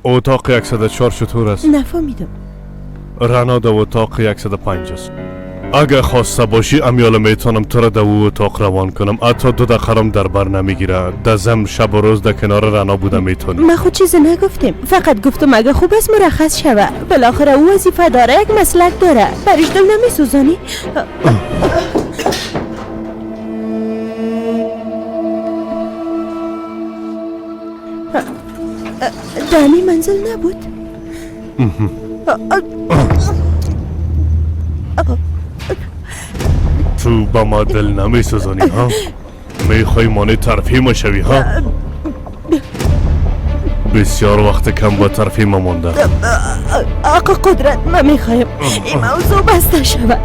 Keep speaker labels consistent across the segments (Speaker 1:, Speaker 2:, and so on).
Speaker 1: اتاق 104 چطور است؟
Speaker 2: نفهمیدم.
Speaker 1: رنا در اتاق 105 است. اگه خواسته باشی امیال میتونم تو را در او اتاق روان کنم. حتی 2 دقیقه در بر نمیگیره. در ضمن شب و روز در کنار رنا بوده میتونی.
Speaker 2: من خود چیزی نگفتیم، فقط گفتم اگه خوب است مرخص شوه. بالاخره او وظیفه داره، یک مسلک داره. برش دل نمیسوزانی؟ دانی منزل نبود.
Speaker 1: تو با ما دل نمی سوزانی ها؟ میخوای مانع ترفیع ما شوی ها؟ بسیار وقت کم با ترفیع ما مانده.
Speaker 2: آقا قدرت، ما میخوایم این موضوع بسته شود.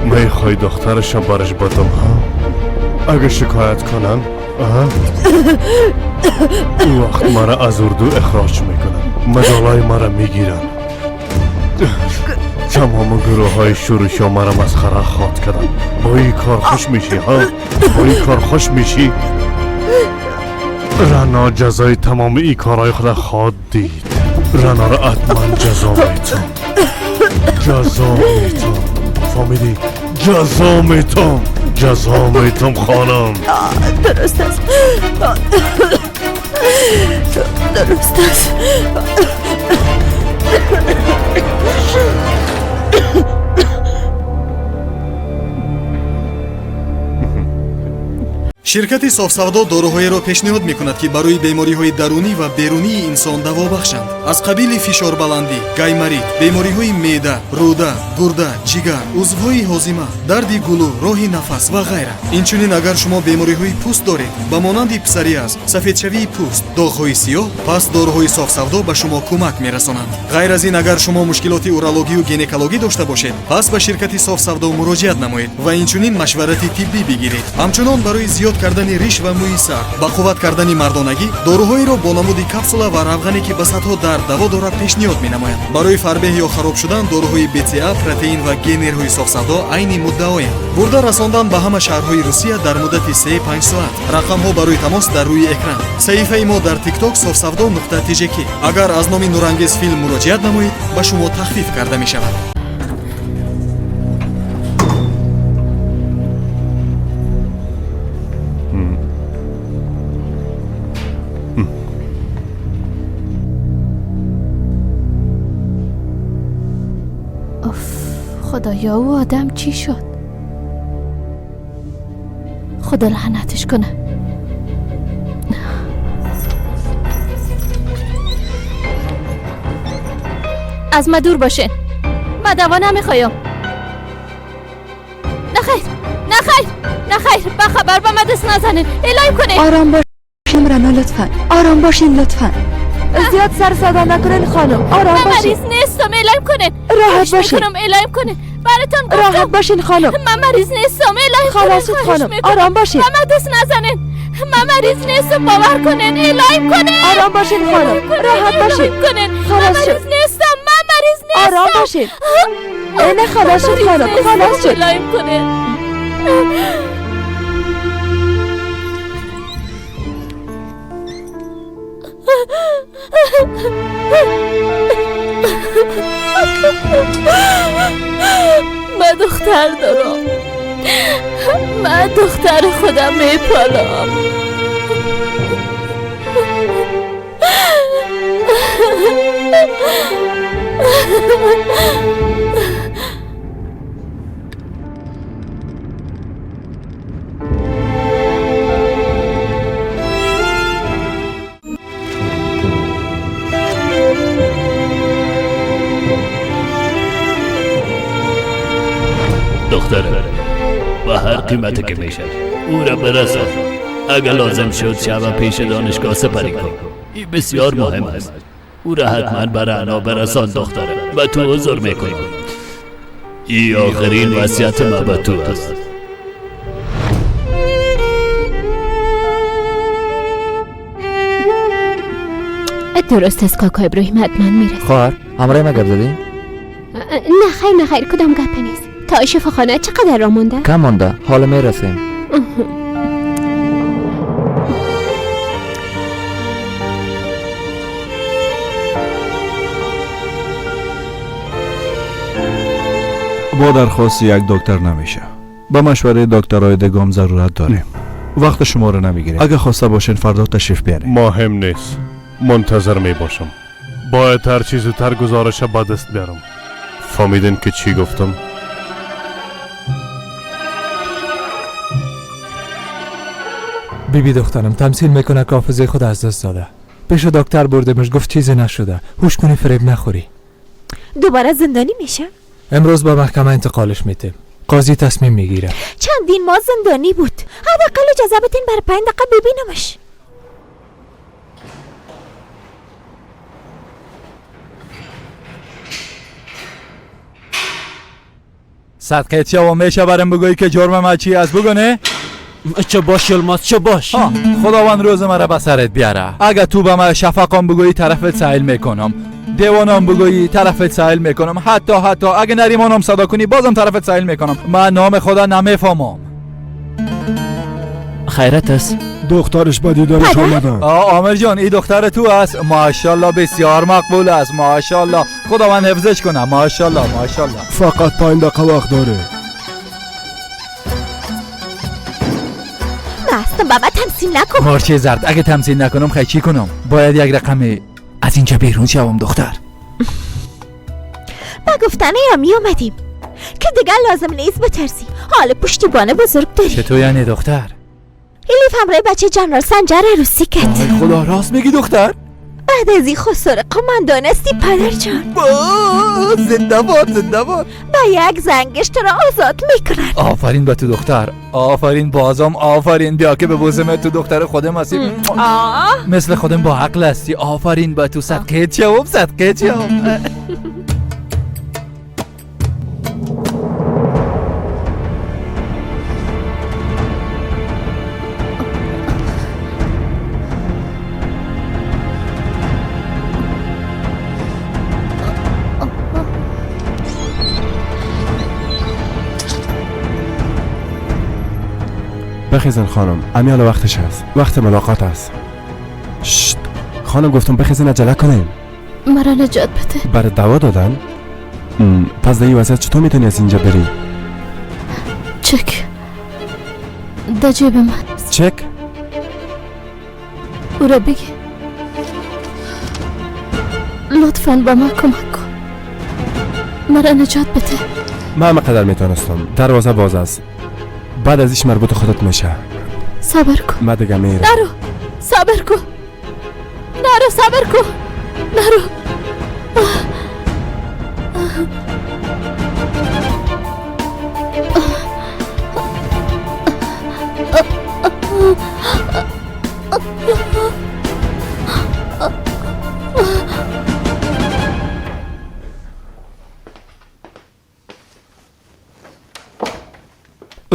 Speaker 1: میخوای دخترش برش بدم ها؟ اگه شکایت کنن او وقت مرا از اردو اخراج میکنن، مدالای مرا میگیرن، تمام گروه های شورشی مرا مسخره خواد کردن. با این کار خوش میشی ها؟ با این کار خوش میشی؟ رنا جزای تمام این کارهای خود خواد دید. رنا را حتما جزا میتم، جزا میتم، فهمیدی؟ جزا میتم، جزا میتم خانم.
Speaker 2: درست است، درست است.
Speaker 3: شرکت صاف‌سودا داروهایی را پیشنهاد می‌کند که برای بیماری‌های درونی و بیرونی انسان دوا بخشند، از قبیل فشار بلندی، گایماریت، بیماری‌های معده، روده، گرده، جگر، عضوهای هاضمه، درد گلو، راه نفس و غیره. اینچنین اگر شما بیماری‌های پوست دارید، به مانند پسوریاز، سفیدشوی پوست، داغ‌های سیاه، پس داروهای صاف‌سودا به شما کمک می‌رسانند. غیر از این اگر شما مشکلات اورولوژی و گینکولوژی داشته باشید، پس به شرکت صاف‌سودا مراجعت نمایید و اینچنین مشورت طبی بگیرید. همچنان برای زیاد کردن ریش و موی سر، با قوت کردن مردانگی، داروهایی را با نمود کپسولا و روغنی که به صدها درد دوا دارد پیشنهاد می‌نماید. برای فربه یا خراب شدن داروهای BCA، پروتئین و گنرهای صاف‌سودا عین مدعایند. برده رساندن به همه شهرهای روسیه در مدت 3-5 ساعت. رقم‌ها برای تماس در روی اکران. صفحه ما در تیک تاک صاف‌سودا.tjk. اگر از نام نورانگیز فیلم مراجعت نمایید، به شما تخفیف کرده می‌شود.
Speaker 4: خدایا او آدم چی شد؟ خدا لعنتش کنه. از ما دور باشه، ما دوا نمیخوایم. نخیر نخیر نخیر، با خبر با ما دست نزنه، الهی کنه.
Speaker 5: آرام باشین رنا، لطفا آرام باشین، لطفا زیاد سر صدا نکنین خانم. آرام باشین، من
Speaker 4: مریض نیستم، الهی کنه.
Speaker 5: راحت باشین،
Speaker 4: الهی کنه، براتون گفتم
Speaker 5: راحت باشین خانم.
Speaker 4: من مریض نیستم، الهی کنه.
Speaker 5: خلاص خانم، آرام باشین،
Speaker 4: من دست نزنین، من مریض نیستم، باور کنین، الهی کنه.
Speaker 5: آرام باشین خانم، راحت باشین،
Speaker 4: خلاص شد. من مریض نیستم، من مریض نیستم.
Speaker 5: آرام باشین، اینه خلاص شد خانم، خلاص شد.
Speaker 4: الهی کنه. من دختر دارم، من دختر خودم میپالم.
Speaker 6: دختره، با هر قیمتی که میشه او را برسان. اگر لازم شد شب پیش دانشگاه سپری کن. این بسیار مهم است. او را حتما بر عنا برسان دختره. به تو عذر میکنم. این آخرین وصیت ما به تو است.
Speaker 4: درست است کاکا ابراهیم، حتما میرسه.
Speaker 7: خواهر همراه ما گپ زدی؟
Speaker 4: نه خیر نه خیر، کدام گپ نیست. تا شفاخانه چقدر راه مونده؟
Speaker 7: کم مونده، حالا میرسیم.
Speaker 8: با درخواست یک دکتر نمیشه. با مشوره دکترای دیگه ضرورت داریم. وقت شما رو نمیگیریم. اگه خواسته باشین فردا تشریف بیارین.
Speaker 1: مهم نیست، منتظر می باشم. باید هر چیز زودتر گزارش به دست بیارم. فهمیدین که چی گفتم؟
Speaker 9: بیبی دخترم تمثیل میکنه که حافظه خود از دست داده. پیش دکتر بردمش، گفت چیزی نشده. هوش کنی فریب نخوری.
Speaker 10: دوباره زندانی میشه؟
Speaker 9: امروز به محکمه انتقالش میتیم. قاضی تصمیم میگیره.
Speaker 10: چندین ماه زندانی بود. حداقل اجازه بدین بر 5 دقیقه ببینمش.
Speaker 11: صدقه چه میشه برم بگویی که جرم ما چی است؟ بگو نه؟
Speaker 12: چه باش یلماز، چه باش.
Speaker 11: خداوند روز مرا به سرت بیاره. اگه تو به من شفقام بگویی طرفت سایل میکنم، دیوانم بگویی طرفت سایل میکنم، حتی اگه نریمانم صدا کنی بازم طرفت سایل میکنم. من نام خدا نمیفهمم.
Speaker 12: خیرت است.
Speaker 13: دخترش با دیدارش آمدن.
Speaker 11: عامر جان این دختر تو است. ماشاءالله بسیار مقبول است. ماشاءالله خداوند حفظش کنه. ماشاءالله ماشاءالله.
Speaker 13: فقط 5 دقیقه وقت داره.
Speaker 10: مستم بابا تمثیل نکن.
Speaker 11: مارچه زرد اگه تمثیل نکنم خیلی چی کنم؟ باید یک رقم از اینجا بیرون شوم دختر.
Speaker 10: با گفتن یا می آمدیم که دیگه لازم نیست بترسی. حال پشتیبان بزرگ داری.
Speaker 11: چطور یعنی دختر؟
Speaker 10: الیف همراه بچه جنرال سنجر عروسی کرد.
Speaker 11: خدا راست میگی دختر؟
Speaker 10: بعد از این خسار قماندان هستی پدر جان.
Speaker 11: زنده باد زنده باد.
Speaker 10: با یک زنگش تو را آزاد میکنن.
Speaker 11: آفرین به تو دختر، آفرین بازم آفرین. بیا که ببوسم تو دختر خودم هستی. مثل خودم با عقل هستی. آفرین به تو. صدقه چم صدقه چم.
Speaker 13: بخیزن خانم، امیال وقتش هست، وقت ملاقات است. شت خانم گفتم بخیزن عجله کنیم.
Speaker 4: مرا نجات بده.
Speaker 13: برای دوا دادن؟ پس در این وضعیت چطور میتونی از اینجا بری؟
Speaker 4: چک در جیب من.
Speaker 13: چک؟
Speaker 4: او را بگی لطفاً با ما کمک کن، مرا نجات بده.
Speaker 13: من همه قدر میتونستم. دروازه باز است، بعد از ایش مربوط خودت میشه.
Speaker 4: صبر کن.
Speaker 13: من دیگه میرم.
Speaker 4: نرو، صبر کن. نرو، صبر کن. نرو.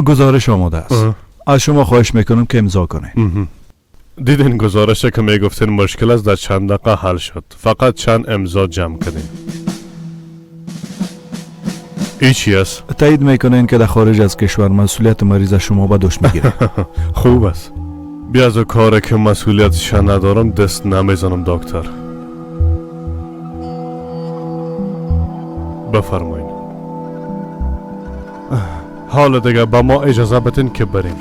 Speaker 8: گزارش آماده است. از شما خواهش میکنم که امضا کنید.
Speaker 1: دیدین گزارش که میگفتین مشکل است در چند دقیقه حل شد. فقط چند امضا جمع کردیم. ای چی است؟
Speaker 8: تایید میکنین که در خارج از کشور مسئولیت مریض شما به دوش میگیره.
Speaker 1: خوب است. بیا از کاری که مسئولیتش ندارم دست نمیزنم دکتر. بفرمایید. حالا دیگه با ما اجازه بدین که بریم.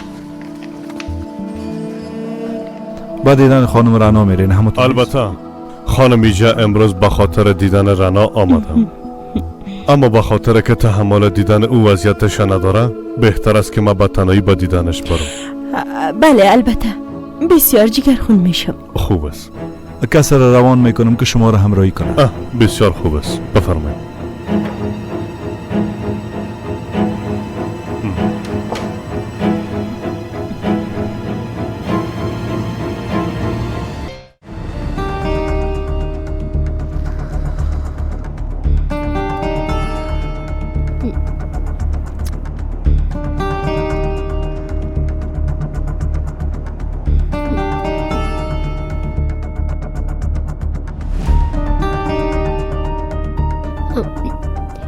Speaker 8: با دیدن خانم رنا میرین همونطور؟
Speaker 1: البته خانم ایجا امروز به خاطر دیدن رنا آمدم، اما به خاطر که تحمل دیدن او وضعیتش نداره بهتر است که ما به تنهایی به دیدنش برم.
Speaker 2: بله البته، بسیار جگرخون میشم.
Speaker 1: خوب است.
Speaker 8: کس را روان میکنم که شما را همراهی کنه.
Speaker 1: بسیار خوب است، بفرمایید.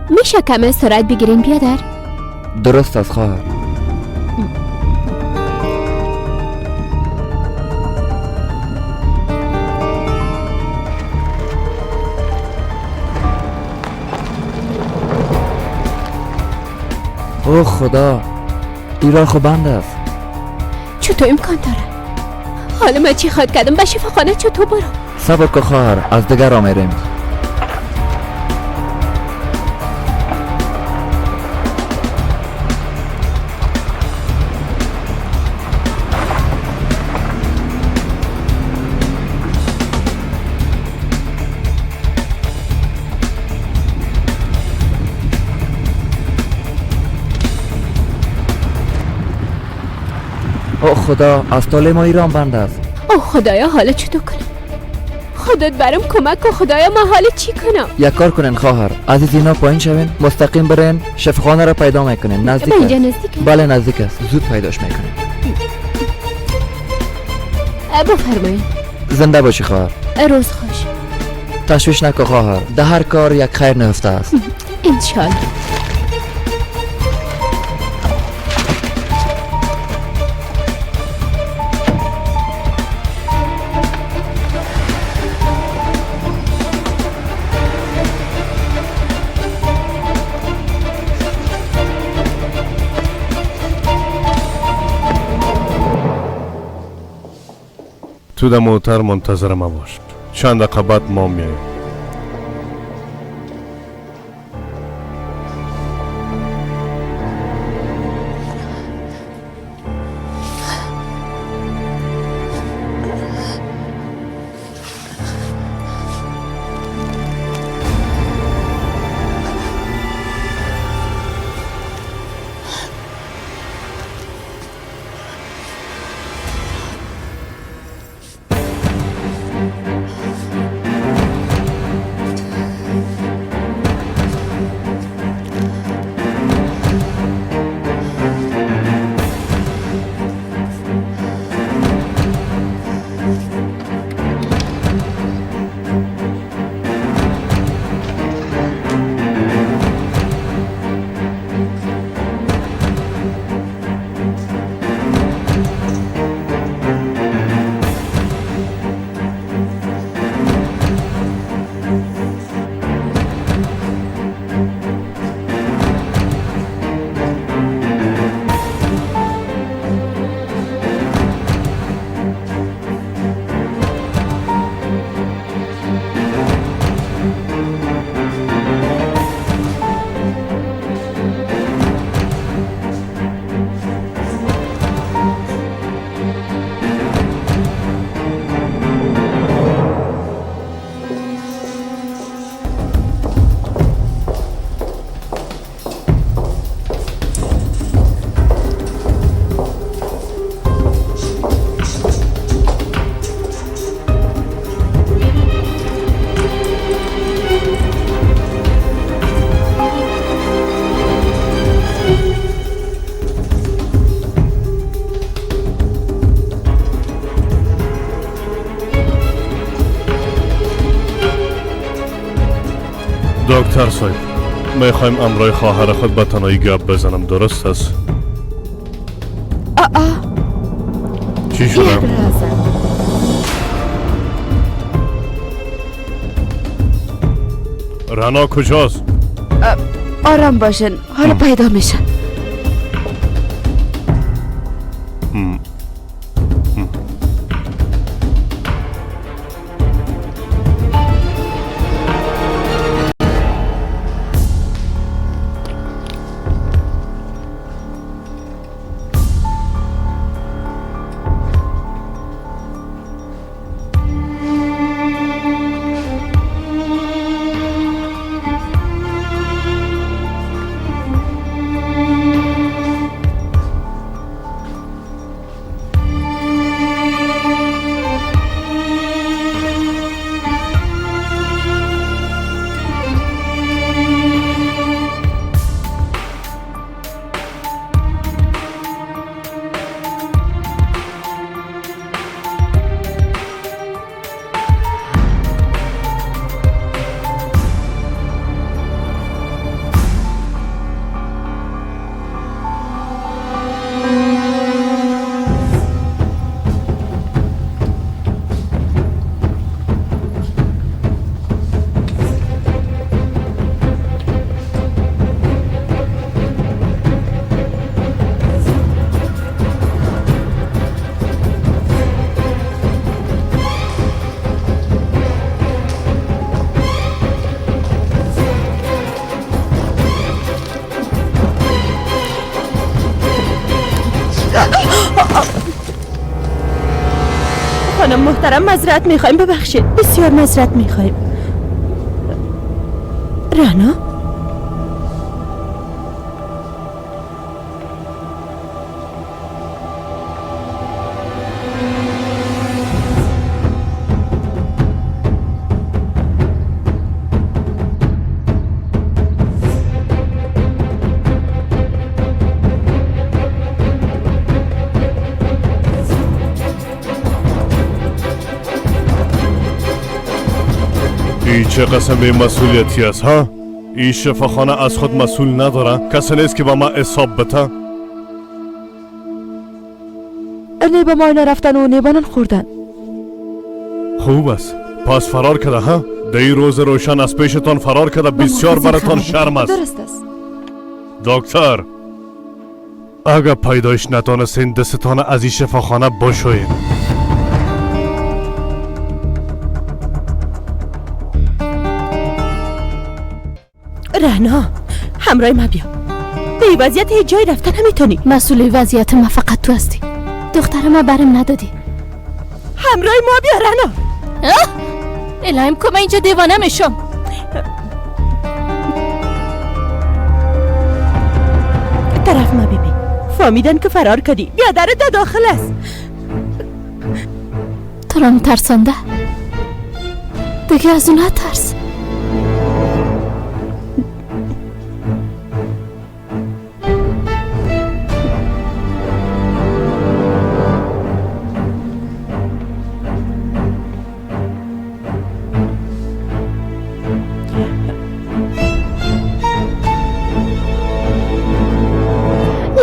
Speaker 4: میشه کمه سرعت بگیریم بیادر؟
Speaker 7: درست از خواهر. او خدا، این راه خو بند است.
Speaker 4: چطور امکان داره؟ حالا من چی خواد کردم؟ به شفاخانه چطور برم؟
Speaker 7: صبر که خواهر، از دیگر را میریم. او خدا، از طالع ما ایران بند است.
Speaker 4: او خدایا، حالا چطور کنم؟ خودت برام کمک کن خدایا، من حالا چی کنم؟
Speaker 7: یک کار کنین خواهر، عزیز اینا پایین شوین، مستقیم برین شفاخانه را پیدا میکنین. نزدیک است.
Speaker 4: اینجا نزدیک؟
Speaker 7: بله نزدیک است، زود پیداش میکنین.
Speaker 4: بفرمایید.
Speaker 7: زنده باشی خواهر.
Speaker 4: روز خوش.
Speaker 7: تشویش نکن خواهر، در هر کار یک خیر نهفته است.
Speaker 4: انشالله.
Speaker 1: تو در موتر منتظر ما باش، چند دقیقه بعد ما میاییم. دکتر صاحب، میخوایم امرای خواهر خود به تنهایی گپ بزنم، درست است؟ چی شدم؟ رنا کجاست؟
Speaker 5: آرام باشن، حالا پیدا میشن.
Speaker 2: خانم محترم معذرت میخوایم، ببخشید، بسیار معذرت میخوایم. رعنا
Speaker 1: چه قسم به مسئولیتی است ها؟ این شفاخانه از خود مسئول نداره؟ کسی نیست که با ما حساب بده؟
Speaker 5: نه به ما رفتن و نه به خوردن.
Speaker 1: خوب است، پس فرار کرده ها؟ در این روز روشن از پیشتان فرار کرده، بسیار براتان شرم است.
Speaker 5: درست است.
Speaker 1: دکتر اگر پیدایش نتانستین دستتان از این شفاخانه بشوین.
Speaker 2: رعنا همراه ما بیا. به این وضعیت هیچ جای رفتن نمیتونی.
Speaker 4: مسئول وضعیت ما فقط تو هستی. دختر ما برم ندادی.
Speaker 2: همراه ما بیا رعنا.
Speaker 4: الهیم که من اینجا دیوانه میشم.
Speaker 2: طرف ما ببین، فهمیدن که فرار کردی. بیا در داخل است.
Speaker 4: تو را ترسانده دیگه، از اون ترس.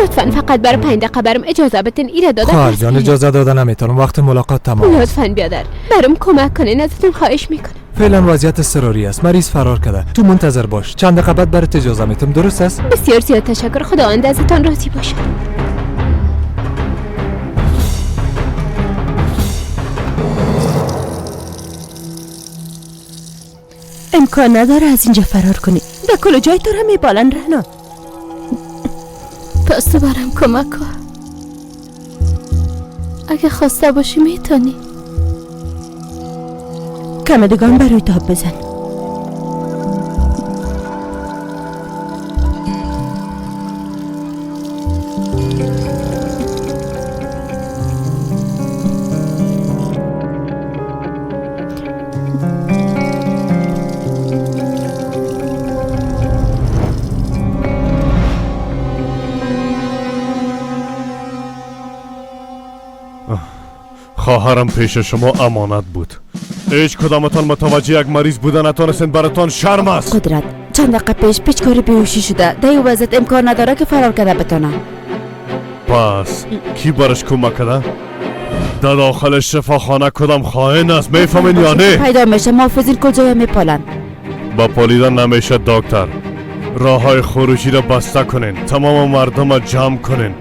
Speaker 4: لطفا فقط برای 5 دقیقه برم اجازه بدین. ایره دادن
Speaker 9: خواهر جان اجازه داده نمیتونم، وقت ملاقات تمام.
Speaker 4: لطفا بیادر برام کمک کنین، ازتون خواهش میکنم.
Speaker 9: فعلا وضعیت اضطراری است، مریض فرار کرده، تو منتظر باش، چند دقیقه بعد برات اجازه میتم. درست است؟
Speaker 4: بسیار زیاد تشکر، خداوند ازتان راضی باشه.
Speaker 2: امکان نداره از اینجا فرار کنی، در کل جای تو را میبالن رعنا.
Speaker 4: پس تو برام کمک کن، اگه خواسته باشی میتونی.
Speaker 2: کمدگان بروی تاب بزن.
Speaker 1: خواهرم پیش شما امانت بود. هیچ کدامتان متوجه یک مریض بوده نتانستین، براتان شرم است.
Speaker 5: قدرت چند دقیقه پیش پیچکاری بیهوشی شده، در این وضعیت امکان نداره که فرار کرده بتانه.
Speaker 1: پس کی برش کمک کرده؟ در داخل شفاخانه کدام خائن است، میفهمین یا نه؟
Speaker 5: پیدا میشه، محافظین کجا میپالن.
Speaker 1: با پالیدن نمیشه دکتر. راه های خروجی را بسته کنین، تمام مردم را جمع کنین،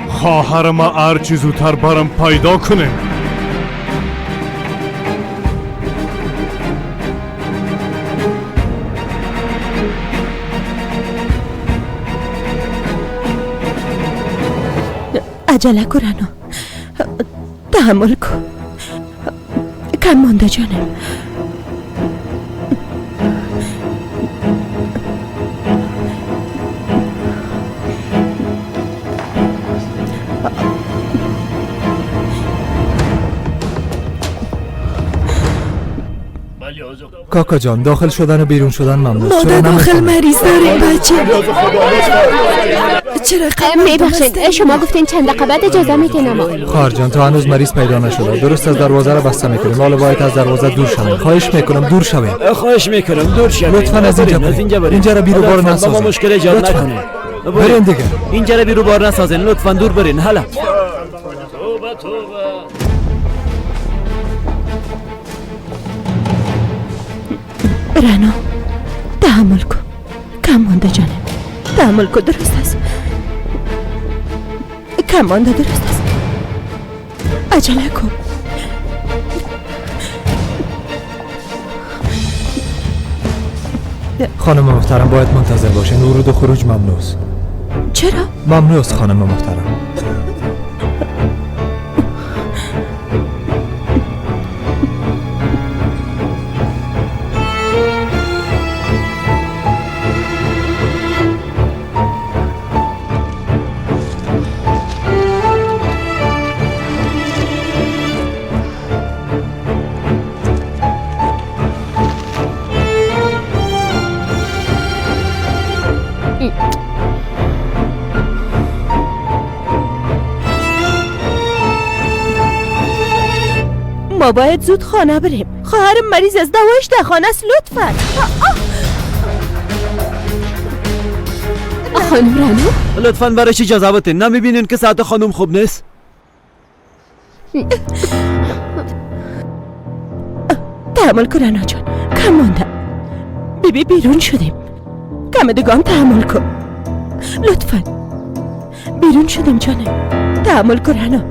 Speaker 1: خواهر ما هرچی زودتر برم پیدا کنین.
Speaker 2: عجله کن رعنا، تحمل کن، کم مانده جانم.
Speaker 9: کاکا جان داخل شدن و بیرون شدن ممنوع.
Speaker 5: ما در داخل مریض داریم بچه. چرا
Speaker 4: میبخشید شما گفتین چند دقیقه بعد اجازه میدین؟
Speaker 9: خواهر جان تا هنوز مریض پیدا نشده، درست از دروازه را بسته میکنیم. حالا باید از دروازه دور شویم. خواهش میکنم دور شویم.
Speaker 12: خواهش میکنم دور شویم.
Speaker 9: لطفا از اینجا برین. اینجا را بیرو بار نسازین.
Speaker 12: مشکل ایجاد نکنین.
Speaker 9: برین دیگه.
Speaker 12: اینجا را بیرو بار نسازین، لطفا دور برین. حالا
Speaker 2: رعنا تحمل کن، کم مانده جانم، تحمل کن. درست است، کم مانده، درست است. عجله کن.
Speaker 9: خانم محترم باید منتظر باشین، ورود و خروج ممنوع است.
Speaker 2: چرا؟
Speaker 9: ممنوع است خانم محترم.
Speaker 2: ما باید زود خانه بریم. خواهرم مریض از دوایش در خانه است. لطفا
Speaker 4: خانم رنا،
Speaker 12: لطفا برایش اجازه بدین. نمیبینین که ساعت خانم خوب نیست؟
Speaker 2: تحمل کن رنا جان، کم مانده. بیبی بیرون شدیم، کم دیگه تحمل کن لطفا. بیرون شدیم جانم، تحمل کن رنا.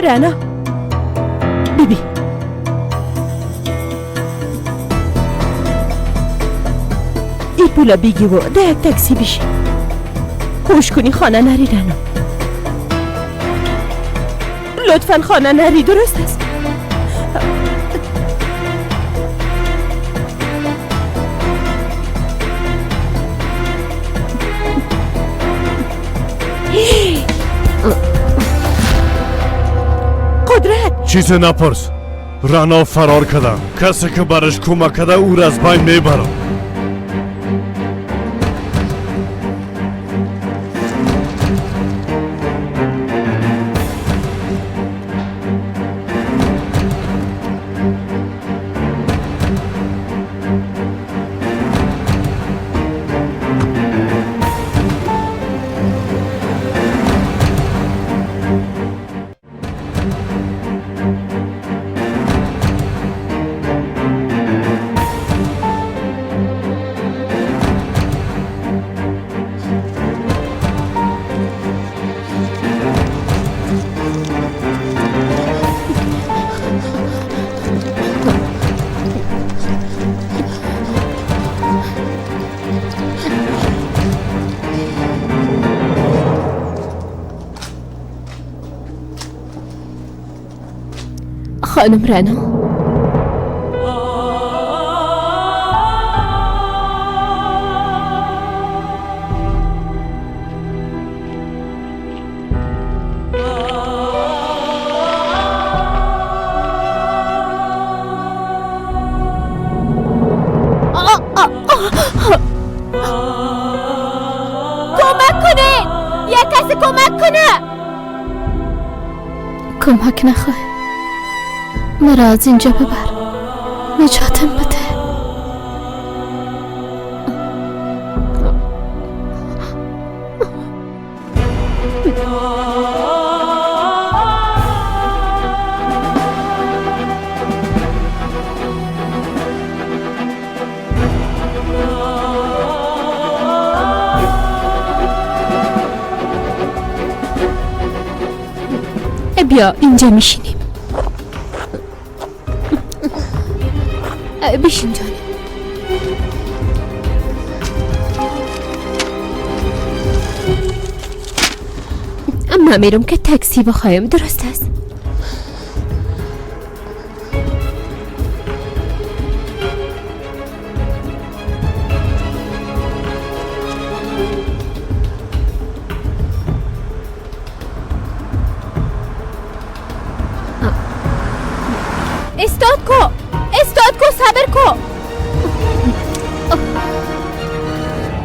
Speaker 2: رنا بیبی ای پولا بیگی و ده یک تاکسی بشی. هوش کنی خانه نری رنا، لطفا خانه نری. درست است؟ قدرت
Speaker 1: چیزی نپرس. رنا فرار کردم. کسی که برش کمک کرده او را از بین میبرم.
Speaker 4: خانم رنا، کمک کنه، یک کسی کمک کنه. کمک نخواه، مرا از اینجا ببر، نجاتم بده. بیا اینجا میشینیم. بشین جانم. اما میرم که تاکسی بخوایم. درست است؟ استاد کو، استاد کو، صبر کو.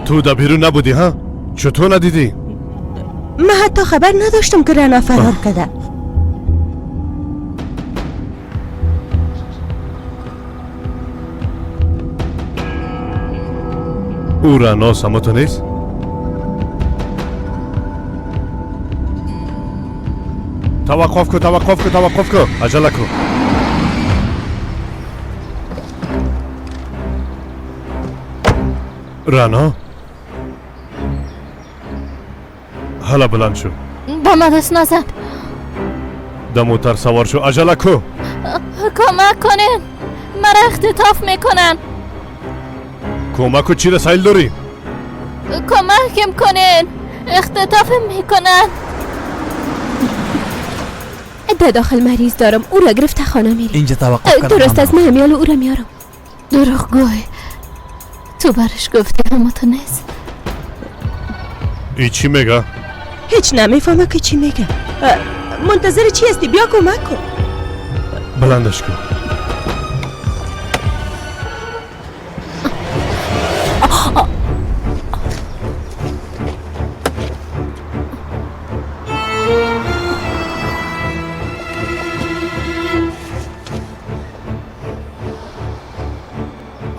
Speaker 1: تو در بیرون نبودی ها؟ چطور ندیدی؟
Speaker 2: من حتی خبر نداشتم که رنا فرار کرده.
Speaker 1: او رنا سمتو نیست؟ توقف کن، توقف کن، توقف کن، عجله کن. رنا حالا بلند شو.
Speaker 14: با من دست نزن.
Speaker 1: در موتر سوار شو، عجله کو.
Speaker 14: کمک کنین، مرا اختطاف میکنن.
Speaker 1: کمک و چی رسایل داری؟
Speaker 14: کمکم کنین، اختطاف میکنن.
Speaker 4: در داخل مریض دارم، او را گرفته خانه میریم.
Speaker 11: اینجا توقف کنم.
Speaker 4: درست است، من همیال او را میارم.
Speaker 14: دروغگوی، تو برش گفتی اما تو نیست.
Speaker 1: ای چی میگه؟
Speaker 2: هیچ نمیفهمه که چی میگه. منتظر چی هستی؟ بیا کمک کن.
Speaker 1: بلندش کن.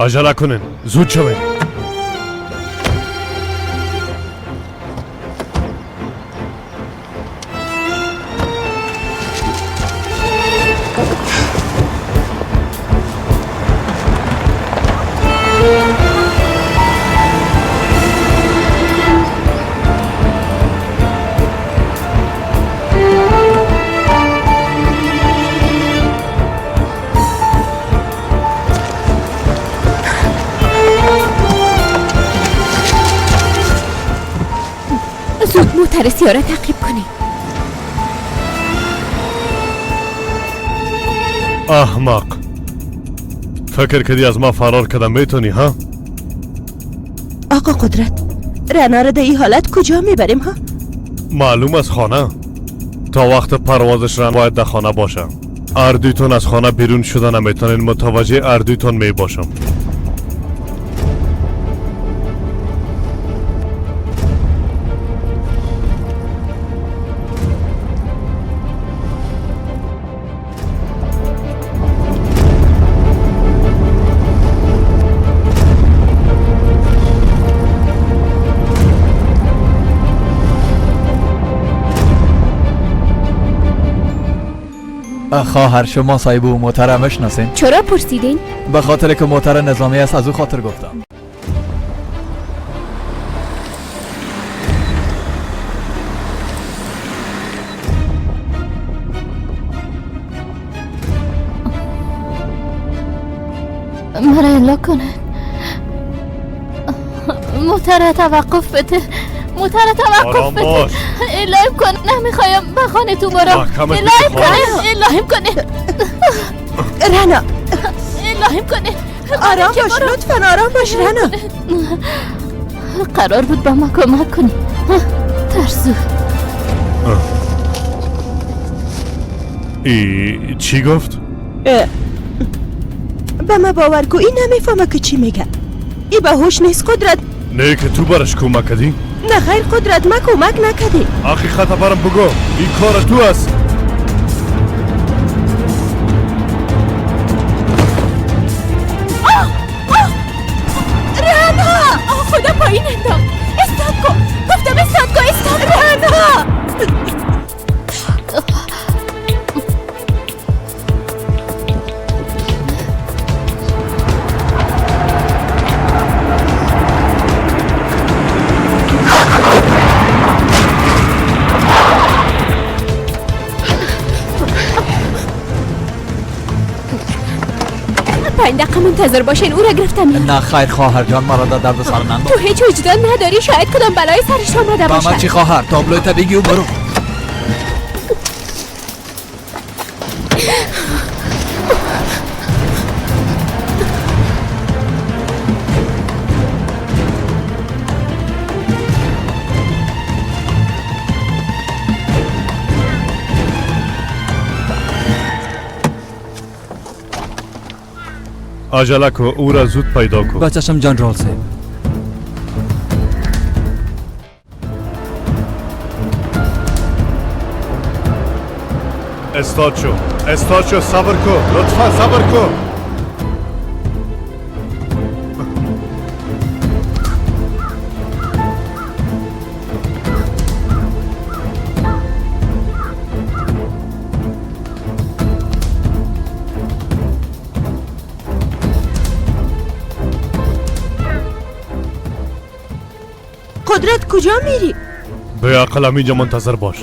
Speaker 1: عجله کنین، زود شوین.
Speaker 4: زود موتر سیاه را تعقیب کنیم.
Speaker 1: احمق، فکر کردی از ما فرار کردم میتونی ها؟
Speaker 2: آقا قدرت، رنا را در این حالت کجا میبریم ها؟
Speaker 1: معلوم از خانه. تا وقت پروازش رنا باید در خانه باشه. اردویتون از خانه بیرون شده نمیتونین، متوجه اردویتون میباشم.
Speaker 11: خواهر شما صاحب و موتر میشناسین؟
Speaker 4: چرا پرسیدین؟
Speaker 11: به خاطر که موتر نظامی است، از او خاطر گفتم.
Speaker 14: مرا الا کنن. موتر توقف بده، موتر توقف بده. الهیم کن، نمیخوایم به خانه تو برم. الهیم کنه، الهیم کنه.
Speaker 2: رنا
Speaker 14: الهیم کنه.
Speaker 2: آرام باش لطفا، آرام باش رنا.
Speaker 14: قرار بود با ما کمک کنی. ترسو.
Speaker 1: ای چی گفت؟
Speaker 2: به ما باور کو، این نمیفهمه که چی میگه. ای به هوش نیست قدرت.
Speaker 1: نه که تو برش کمک کردی؟
Speaker 2: نه خیر قدرت، ما کمک نکردی.
Speaker 1: حقیقت برم بگو، این کار تو است.
Speaker 4: رنا، خدا پایین انداخت. استاد کن، گفتم استاد کن، استاد کن.
Speaker 2: رنا
Speaker 4: پنج دقیقه منتظر باشین، او را گرفتم.
Speaker 11: نه خیر خواهر جان، مرا در درد سر ننداز.
Speaker 4: تو هیچ وجدان نداری، شاید کدام بلای سرش آمده باشه.
Speaker 11: با من چی خواهر؟ تابلوی تا بگی و برو.
Speaker 1: عجله کو، او را زود پیدا کو.
Speaker 12: بچشم جنرال صاحب.
Speaker 1: استاد شو، استاد شو، صبر کو لطفا، صبر کو.
Speaker 2: قدرت کجا میری؟
Speaker 1: به عقل اینجا منتظر باش.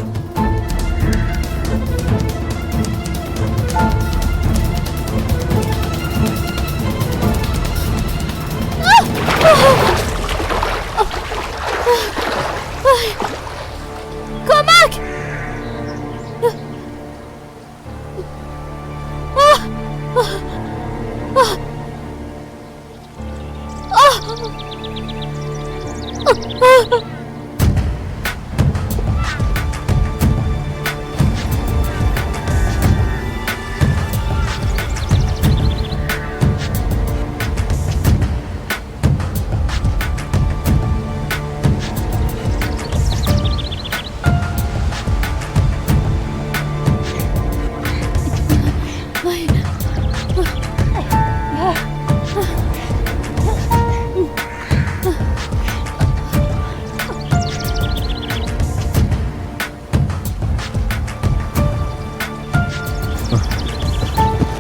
Speaker 14: کمک!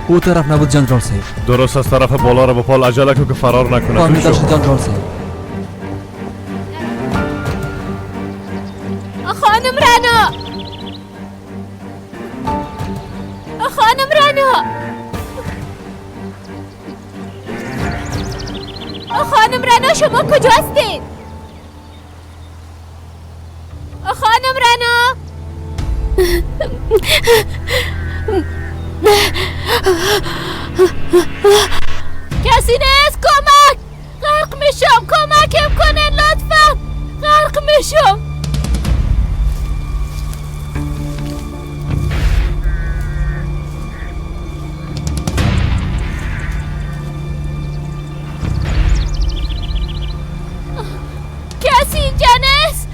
Speaker 7: او طرف نبود جنرال صاحب.
Speaker 1: درست از طرف بالا را بپال، عجله کن که فرار نکنه.
Speaker 7: فهمیده شد جنرال صاحب.
Speaker 14: خانم رنا، خانم رنا، خانم رنا، شما کجا هستید؟ خانم رنا، کسی نیست؟ کمک! غرق میشم، کمکم کنین لطفا، غرق میشم. کسی اینجا نیست؟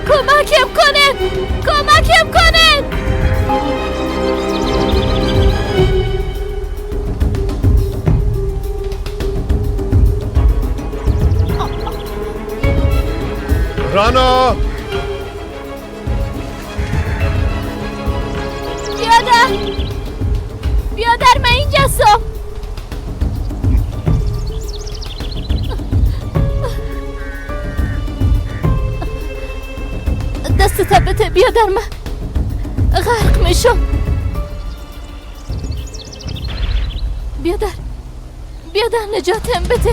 Speaker 14: کمکم کنه، کمکم کنه.
Speaker 1: رنا،
Speaker 14: بیادر، بیادر، من اینجاستم. دستت بده بیادر، من غرق میشم. بیادر، بیادر، نجاتم بده.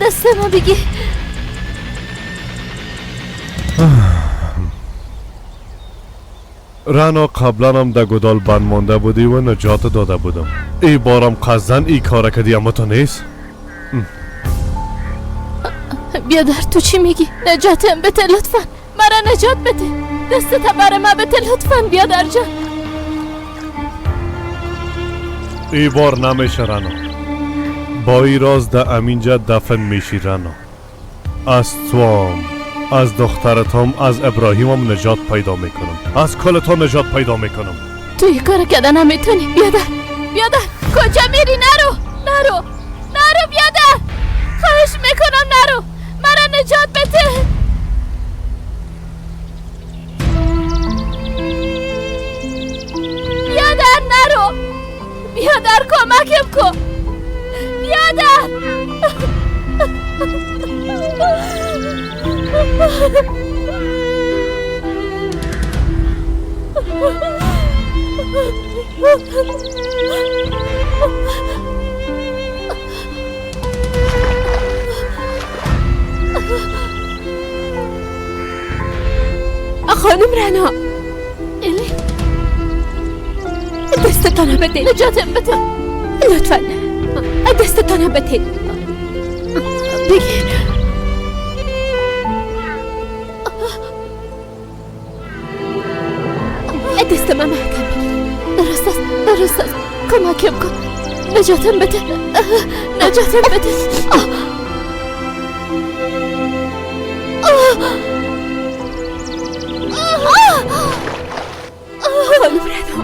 Speaker 14: دستمو بگی.
Speaker 1: رنا، قبلا هم در گودال بند مانده بودی و نجات داده بودم. ای بارم قصدن ای کار کردی، اما تو نیست.
Speaker 14: بیادر تو چی میگی؟ نجاتم بده لطفا، مرا نجات بده، دستت بر من بده لطفا بیادر جان.
Speaker 1: ای بار نمیشه رنا، با ای راز در امینجا دفن میشی رنا. از توام، از دخترتام، از ابراهیمم نجات پیدا میکنم، از کلتان نجات پیدا میکنم.
Speaker 14: تو این کار کردن نمیتونی بیادر. بیادر کجا میری؟ نرو، نرو، نرو بیادر، خواهش میکنم نرو، مرا نجات بده. بیادر نرو، بیادر کمکم کن، بیادر.
Speaker 4: خانم رنا،
Speaker 14: الی
Speaker 4: دستتان بده،
Speaker 14: نجاتم بده
Speaker 4: لطفا، دستتان بده.
Speaker 14: بگیر.
Speaker 4: دست من محکم بگیر.
Speaker 14: درست است، درست است، کمکم کن، نجاتم بده، نجاتم بده.
Speaker 4: خانم رنا،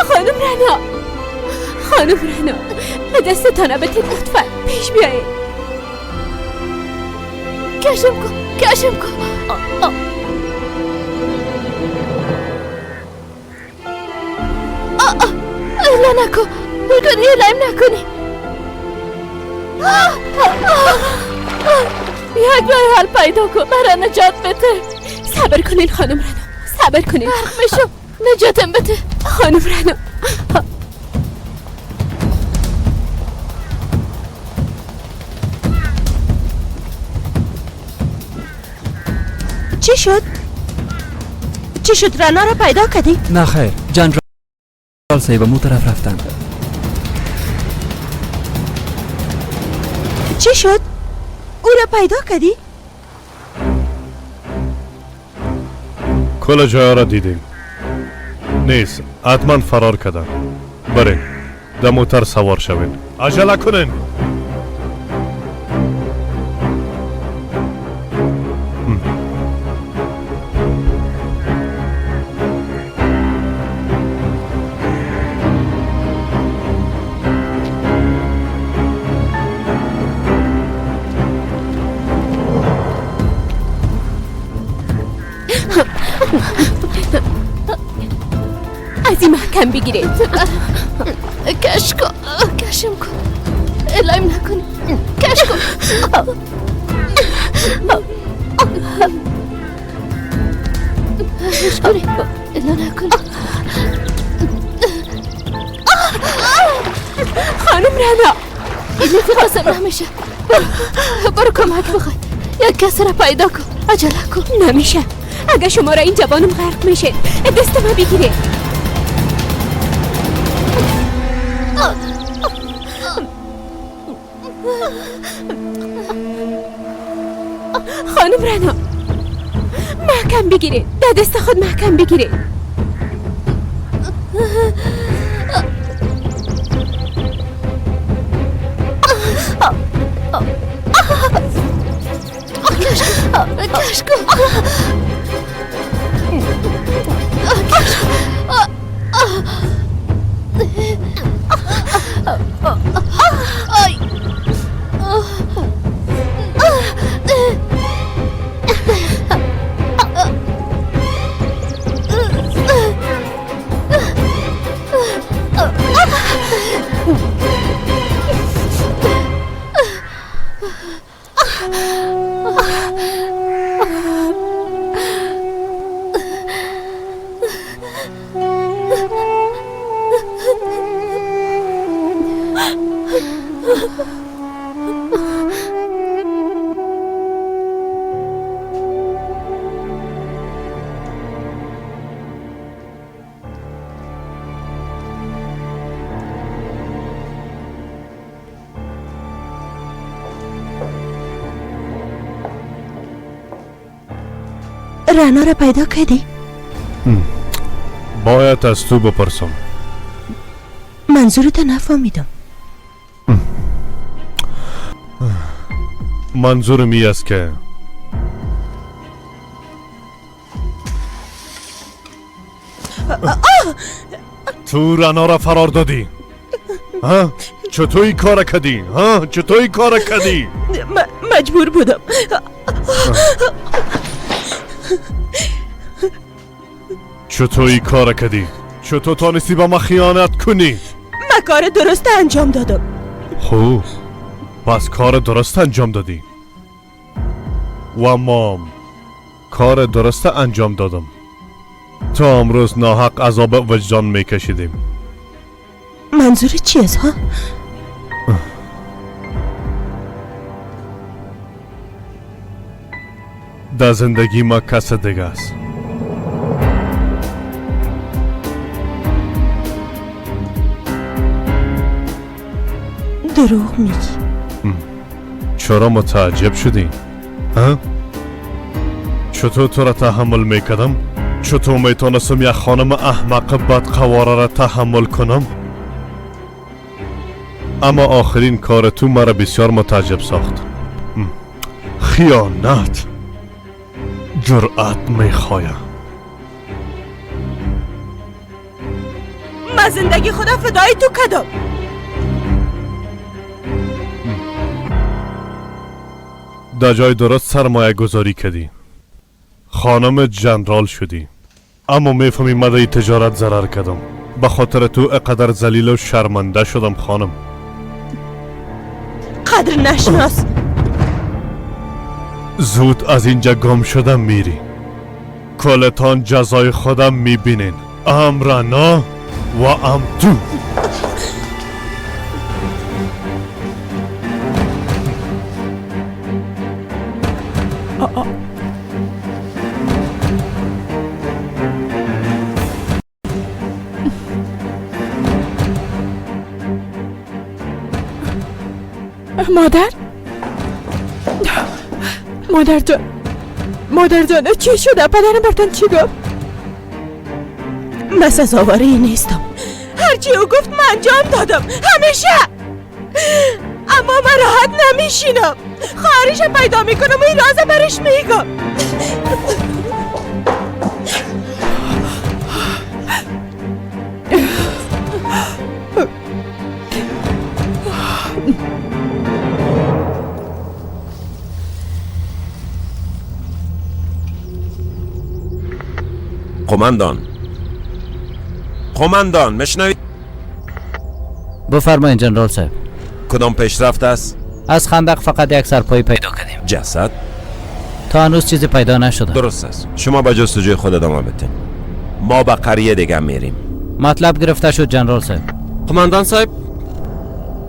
Speaker 4: خانم رنا، خانم رنا، دستتان بده لطفا، پیش بیایید.
Speaker 14: کشم کن، کشم کن. الا نکن، نکنی، الایم نکنی. یک راه حل پیدا کن، مرا نجات بده.
Speaker 4: صبر کنین خانم رنا، صبر کنین.
Speaker 14: غرق میشم، نجاتم بده
Speaker 4: خانم رنا.
Speaker 2: چی شد؟ چی شد؟ رنا را پیدا کردی؟
Speaker 7: نه خیر، جنرال صاحب مو طرف رفتن.
Speaker 2: چی شد؟ او را پیدا کردی؟
Speaker 1: کل جایا را دیدیم. نیست، حتما فرار کردن. برین در موتر سوار شوین. عجله کنین.
Speaker 4: از این محکم بگیرید.
Speaker 14: کش کن، کشم کن، الایم نکنی، کش کن. کش کنی، الا نکنی.
Speaker 4: خانم رنا،
Speaker 14: اینه قاسم نمیشه. برو کمک بخوای، یک کس را پیدا کن، عجله کن.
Speaker 4: نمیشه، اگه شما را این جوانم غرق میشه. دست ما بگیره. خانم رنا، محکم بگیره، در دست خود محکم بگیره.
Speaker 14: کش کن، کش کن.
Speaker 2: رنا را پیدا کردی؟
Speaker 1: باید از تو بپرسم.
Speaker 2: منظورت نفهمیدم.
Speaker 1: منظور می است که تو رنا را فرار دادی. ها؟ چطور این کار کردی؟ ها؟ چطور این کار کردی؟
Speaker 2: مجبور بودم.
Speaker 1: چطور این کار کردی؟ چطور تانستی با ما خیانت کنی؟
Speaker 2: من کار درست انجام دادم.
Speaker 1: خوب، پس کار درست انجام دادی و ما کار درست انجام دادم. تا امروز ناحق عذاب وجدان میکشیدیم.
Speaker 2: منظور چی است ها؟
Speaker 1: در زندگی ما کس دیگه است.
Speaker 2: دروغ میگی.
Speaker 1: چرا متعجب شدی؟ ها؟ چطور تو را تحمل میکردم؟ چطور میتونستم یک خانم احمق بدقواره را تحمل کنم؟ اما آخرین کار تو مرا بسیار متعجب ساخت. خیانت جرأت میخوایم.
Speaker 2: من زندگی خدا فدای تو کردم.
Speaker 1: در جای درست سرمایه گذاری کردی، خانم جنرال شدی، اما میفهمی من در تجارت ضرر کردم. به خاطر تو اقدر ذلیل و شرمنده شدم خانم.
Speaker 2: قدر نشناس.
Speaker 1: زود از اینجا گم شدم میری. کلتان جزای خودم میبینین، ام رنا و ام تو.
Speaker 15: مادر،
Speaker 2: مادر جان، مادر جان چی شده؟ پدرم برتان چی گفت؟ من سزاواری نیستم. هرچی او گفت من انجام دادم همیشه، اما من راحت نمیشینم. خواهرش پیدا میکنم و این راز برش میگم.
Speaker 15: قماندان، قماندان میشنوید؟
Speaker 16: بفرمایید جنرال صاحب.
Speaker 15: کدام پیشرفت است؟
Speaker 16: از خندق فقط یک سرپایی پیدا کردیم.
Speaker 15: جسد؟
Speaker 16: تا هنوز چیزی پیدا نشده.
Speaker 15: درست است. شما با جستجوی خود ادامه بدین. ما به قریه دیگه میریم.
Speaker 16: مطلب گرفته شد جنرال صاحب.
Speaker 17: قماندان صاحب،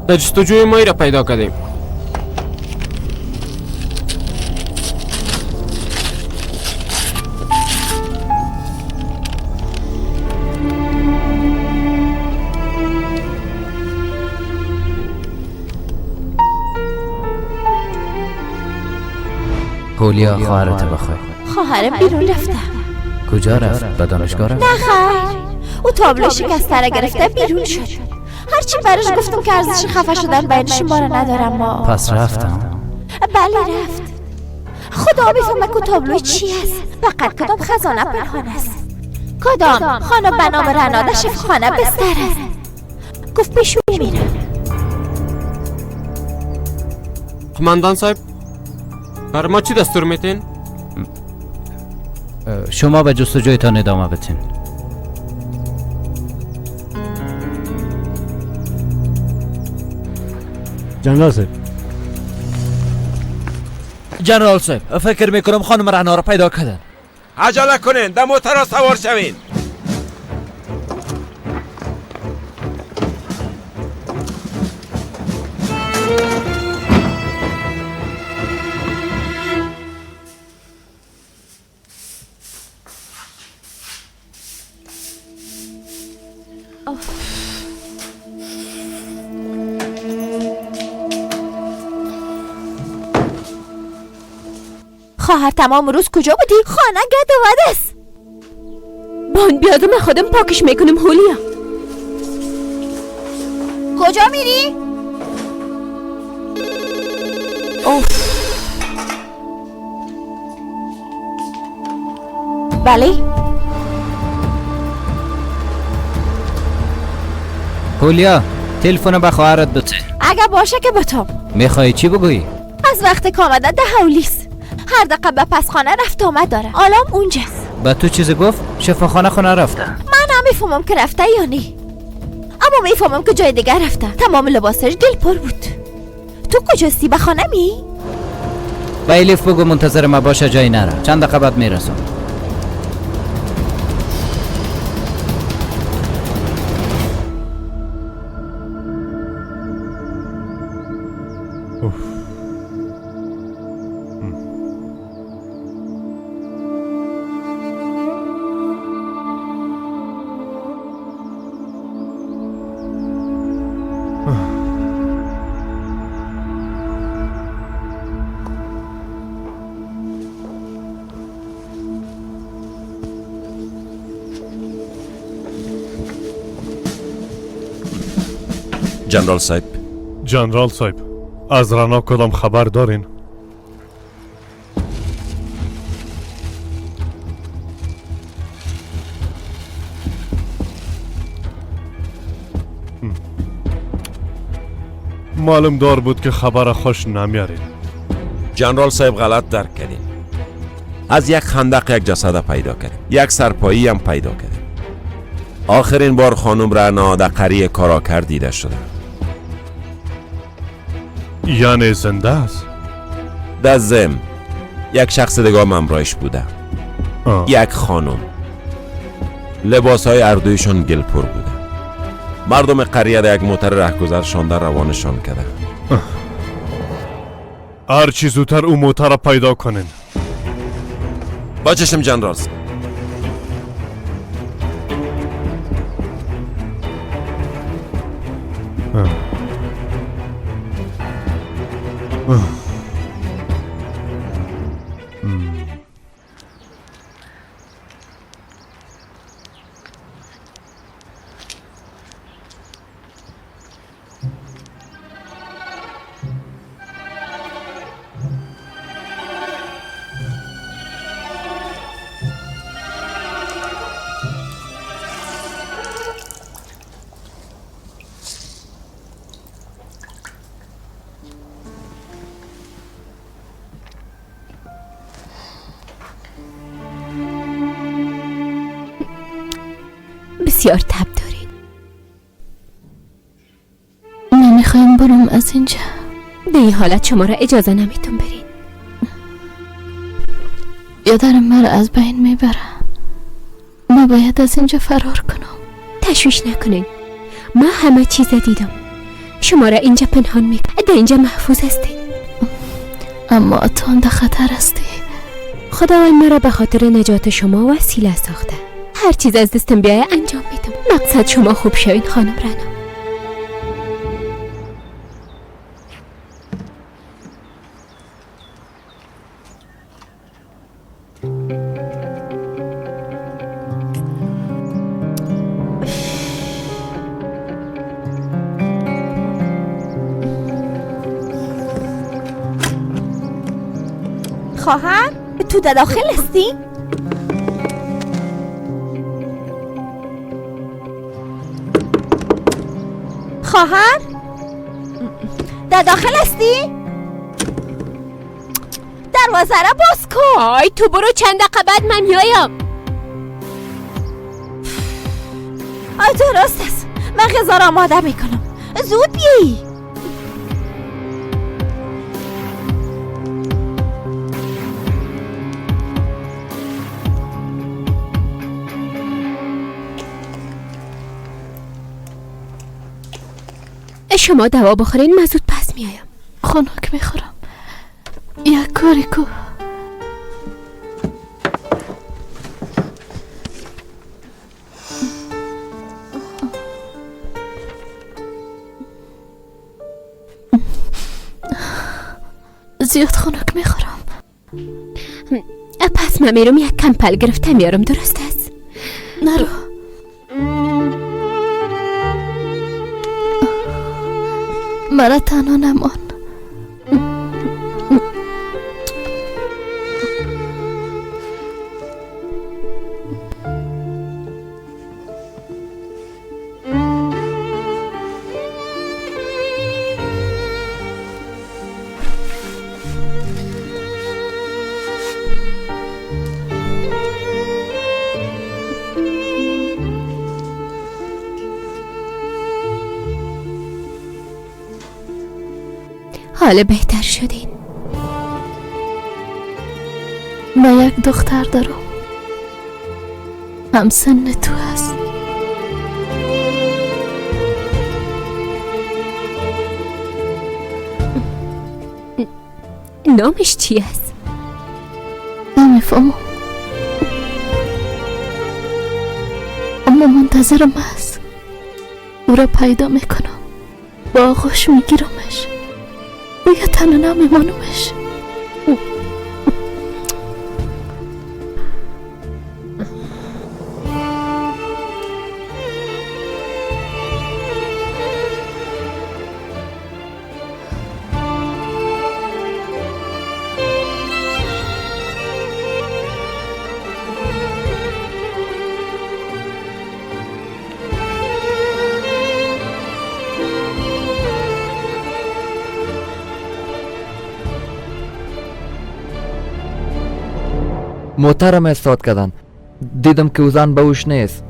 Speaker 17: در جستجوی ما را پیدا کردیم.
Speaker 16: هولیا خواهرت بخوای.
Speaker 10: خواهرم بیرون رفته.
Speaker 16: کجا رفت؟ به دانشگاه رفت؟
Speaker 10: نه خیر، او تابلو شکسته را گرفته بیرون شد. هرچی براش گفتم که ارزش خفه شدن بین شما را ندارم. ما
Speaker 16: پس رفتم؟
Speaker 10: بله رفت. خدا میفهمه که تابلو چی است. فقط کدام خزانه پنهان است، کدام خانه به نام رنا در شفاخانه بستر است. گفت پیش او میرم.
Speaker 17: قماندان صاحب، بر ما چی دستور میتین؟
Speaker 16: شما به جستجویتان ادامه بدین.
Speaker 12: جنرال صاحب، جنرال صاحب، فکر میکنم خانم رعنا را پیدا کردن.
Speaker 15: عجله کنین، در موتر سوار شوین.
Speaker 10: خواهر تمام روز کجا بودی؟ خانه گد و است.
Speaker 4: بان بیاد من خودم پاکش میکنم. هولیا
Speaker 10: کجا میری؟ اوف. بله
Speaker 16: هولیا، تلفن به خواهرت بده.
Speaker 10: اگه باشه که بتام.
Speaker 16: میخوای چی بگویی؟
Speaker 10: از وقت که آمده ده حولیست، هر دقیقه به پسخانه رفت آمد داره. آلام اونجاست.
Speaker 16: به تو چیزی گفت؟ شفاخانه خونه رفته.
Speaker 10: من نمیفهمم که رفته یا نه، اما میفهمم که جای دیگر رفته. تمام لباسش گل پر بود. تو کجاستی؟ به خانه می؟
Speaker 16: به الیف بگو منتظر ما باشه، جایی نره. چند دقیقه بعد میرسم.
Speaker 15: جنرال صاحب،
Speaker 1: جنرال صاحب، از رنا کدام خبر دارین؟ معلوم دار بود که خبر خوش نمیارین.
Speaker 15: جنرال صاحب غلط درک کردین. از یک خندق یک جسد پیدا کردیم، یک سرپایی هم پیدا کردیم. آخرین بار خانم رعنا در قریه کاراکر دیده شده.
Speaker 1: یعنی زنده است؟
Speaker 15: در ضمن یک شخص دیگه هم همراهش بوده. یک خانم. لباس های اردویشان گلپور بوده. مردم قریه در یک موتر رهگذر شانده روانشان کرده.
Speaker 1: هر چی زودتر او موتر را پیدا کنین.
Speaker 15: با چشم جنرال.
Speaker 4: بسیار تب دارین.
Speaker 14: نمیخوایم برم از اینجا.
Speaker 4: به این حالت شما را اجازه نمیتون برین.
Speaker 14: یادرم مرا از بین میبره. ما باید از اینجا فرار کنم.
Speaker 4: تشویش نکنین، ما همه چیز دیدم. شما را اینجا پنهان میکنم، در اینجا محفوظ هستین.
Speaker 14: اما تو هم در خطر هستی.
Speaker 4: خداوند مرا به خاطر نجات شما وسیله ساخته. هر چیز از دستم بیایه انجام میدم. مقصد شما خوب شوین خانم رنا.
Speaker 10: خواهر تو در داخل هستی؟ خواهر در داخل هستی؟ دروازه را باز کن.
Speaker 4: آی تو برو، چند دقیقه بعد من میایم.
Speaker 10: آی درست است، من غذا را آماده میکنم، زود بیایی.
Speaker 4: شما دوا بخورین، من زود پس میایم.
Speaker 14: خنک میخورم، یک کاری کو. زیاد خنک میخورم.
Speaker 4: پس من میرم یک کمپل گرفته میارم، درست است؟
Speaker 14: نرو. مرا تنها نمان.
Speaker 4: حالا بهتر شدین.
Speaker 14: من یک دختر دارم، همسن تو هست.
Speaker 4: نامش چی است؟
Speaker 14: نمیفهمم، اما منتظرم است. او را پیدا میکنم، با آغوش میگیرمش، دیگه تنها نمیمانمش.
Speaker 7: موترم استاد کردن. دیدم که او زن به هوش نیست.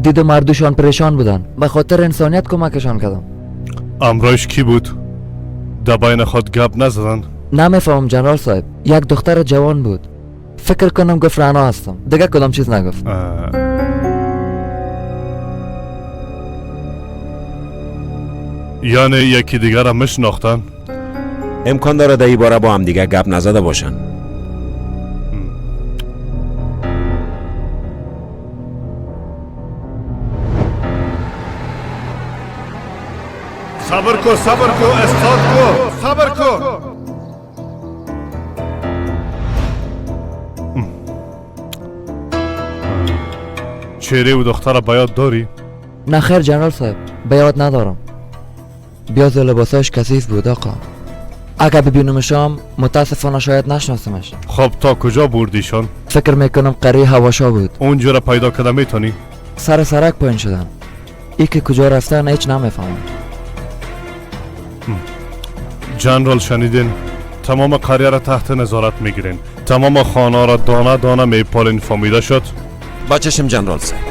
Speaker 7: دیدم مردوشان پریشان بودن. به خاطر انسانیت کمکشان کردم.
Speaker 1: امرایش کی بود؟ در بین خود گپ نزدن؟
Speaker 7: نمیفهمم جنرال صاحب. یک دختر جوان بود. فکر کنم گفت رعنا هستم. دیگه کدام چیز نگفت.
Speaker 1: یعنی یکی دیگر را میشناختن؟
Speaker 15: امکان داره در این باره با هم دیگه گپ نزده باشن.
Speaker 1: صبر کو، صبر کو، استاد کو، صبر کو. چهره و دختر به یاد داری؟
Speaker 7: نه خیر جنرال صاحب، به یاد ندارم. بیاز لباساش کثیف بود آقا. اگر ببینمشام متاسفانه شاید نشناسمش.
Speaker 1: خب تا کجا بردیشان؟
Speaker 7: فکر میکنم قریه هواشا بود.
Speaker 1: اونجا را پیدا کرده میتونی؟
Speaker 7: سر سرک پایین شدن. ای که کجا رفتن هیچ نمیفهمم.
Speaker 1: جنرال شنیدین؟ تمام قریه را تحت نظارت میگیرین. تمام خانه را دانه دانه میپالین. فهمیده شد؟
Speaker 15: با چشم جنرال صاحب.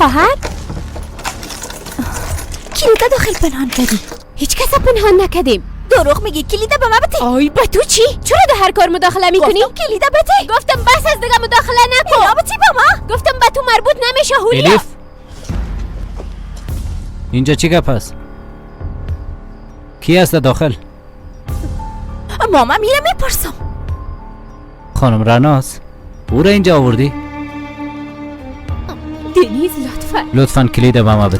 Speaker 10: خواهر کلید داخل پنهان کردی.
Speaker 4: هیچ کس پنهان نکردیم.
Speaker 10: دروغ میگی. کلید به من بده.
Speaker 4: آی با تو چی؟ چرا در هر کار مداخله میکنی؟
Speaker 10: گفتم کلید بده.
Speaker 4: گفتم بس از دیگه مداخله نکن.
Speaker 10: بتی با ما.
Speaker 4: گفتم با تو مربوط نمیشه هولیا.
Speaker 16: الیف اینجا چی گپ است؟ کی است داخل؟
Speaker 10: ماما میره میپرسم.
Speaker 16: خانم رناس او را اینجا آوردی؟
Speaker 4: دنیز لطفا
Speaker 16: لطفا کلید به ما بده.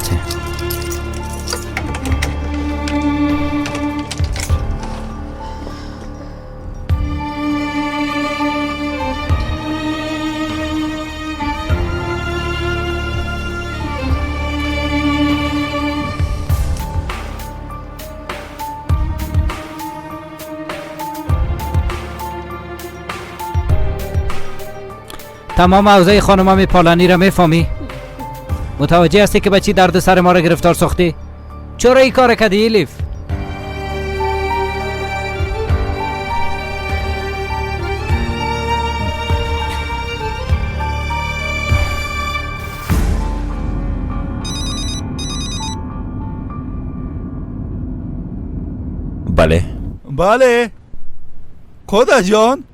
Speaker 16: تمام اوضاع خانم پالانی را میفهمی؟ متوجه هستی که به چی درد سر ما را گرفتار ساختی؟ چرا این کار کردی الیف؟
Speaker 15: بله
Speaker 11: بله خدا جان،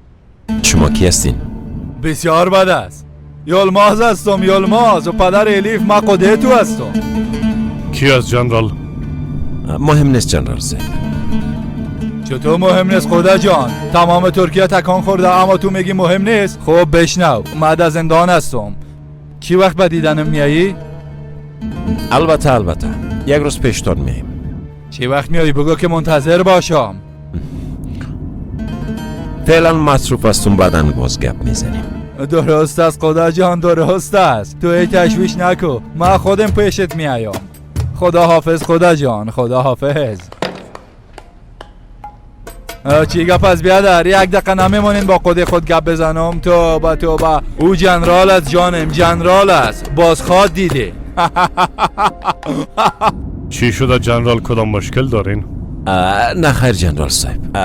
Speaker 15: شما کی هستین؟
Speaker 11: بسیار بد است. یلماز هستم، یلماز و پدر الیف. ما قده تو هستم.
Speaker 1: کی از جنرال؟
Speaker 15: مهم نیست جنرال صاحب.
Speaker 11: چطور مهم نیست خدا جان؟ تمام ترکیه تکان خورده اما تو میگی مهم نیست؟ خب بشنو، من از زندان هستم. کی وقت به دیدنم میایی؟
Speaker 15: البته البته یک روز پیشتان میاییم.
Speaker 11: چی وقت میایی بگو که منتظر باشم.
Speaker 15: فعلا مصروف هستم، بعدا باز گپ میزنیم.
Speaker 11: درست است خدا جان، درست است. تو ای تشویش نکو، من خودم پیشت میایم. خدا حافظ خدا جان، خدا حافظ. چی گپ از بیادر؟ یک دقیقه نمیمونین با خود خود گپ بزنم. توبه توبه، او جنرال است جانم، جنرال است. باز خواد دیده.
Speaker 1: چی شده جنرال؟ کدام مشکل دارین؟
Speaker 15: نه خیر جنرال صاحب،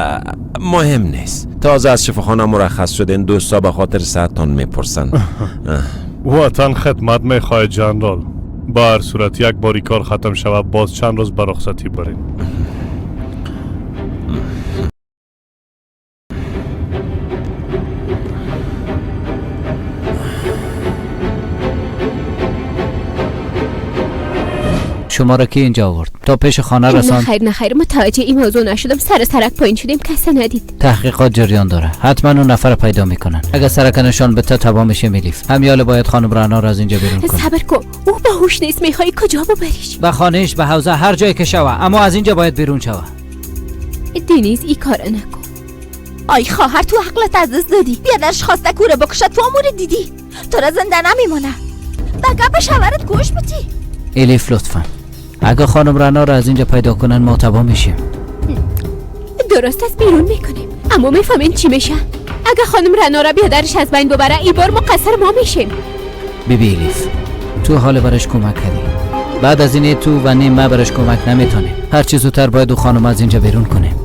Speaker 15: مهم نیست. تازه از شفاخانه مرخص شدین، دوستا به خاطر صحتتان میپرسن.
Speaker 1: وطن خدمت میخواه جنرال. به هر صورت یک باری کار ختم شود باز چند روز به رخصتی برین.
Speaker 16: شما را کی اینجا آورد؟ تا پیش خانه رساند؟
Speaker 4: نه خیر نه خیر، متوجه این موضوع نشدم. سر سرک پایین شدیم، کسی ندید.
Speaker 16: تحقیقات جریان داره، حتما اون نفر پیدا میکنن. اگه سرک نشان بده تبا میشه میلیف. همیال باید خانم رعنا را از اینجا بیرون کنه.
Speaker 4: صبر کن، او باهوش نیست. میخوای کجا ببریش؟
Speaker 16: به خانهش، به حوزه، هر جایی که شوه، اما از اینجا باید بیرون شوه.
Speaker 4: دنیز این کار نکن.
Speaker 10: آی خواهر تو عقلت از دست دادی. بیادرش خواسته کوره بکشد، تو امور دیدی. تو را زنده نمیمونه. بگه به شوهرت گوش بدی.
Speaker 16: الیف لطفا، اگه خانم رعنا را از اینجا پیدا کنن ما تباه میشیم.
Speaker 4: درست از بیرون میکنیم، اما میفهمین چی میشه؟ اگه خانم رعنا را بیادرش از بین ببره ای بار مقصر ما میشیم.
Speaker 16: بیبی الیف، تو حال برش کمک کردی، بعد از این تو و نیم ما برش کمک نمیتونیم. هر چی زودتر باید او خانم از اینجا بیرون کنیم.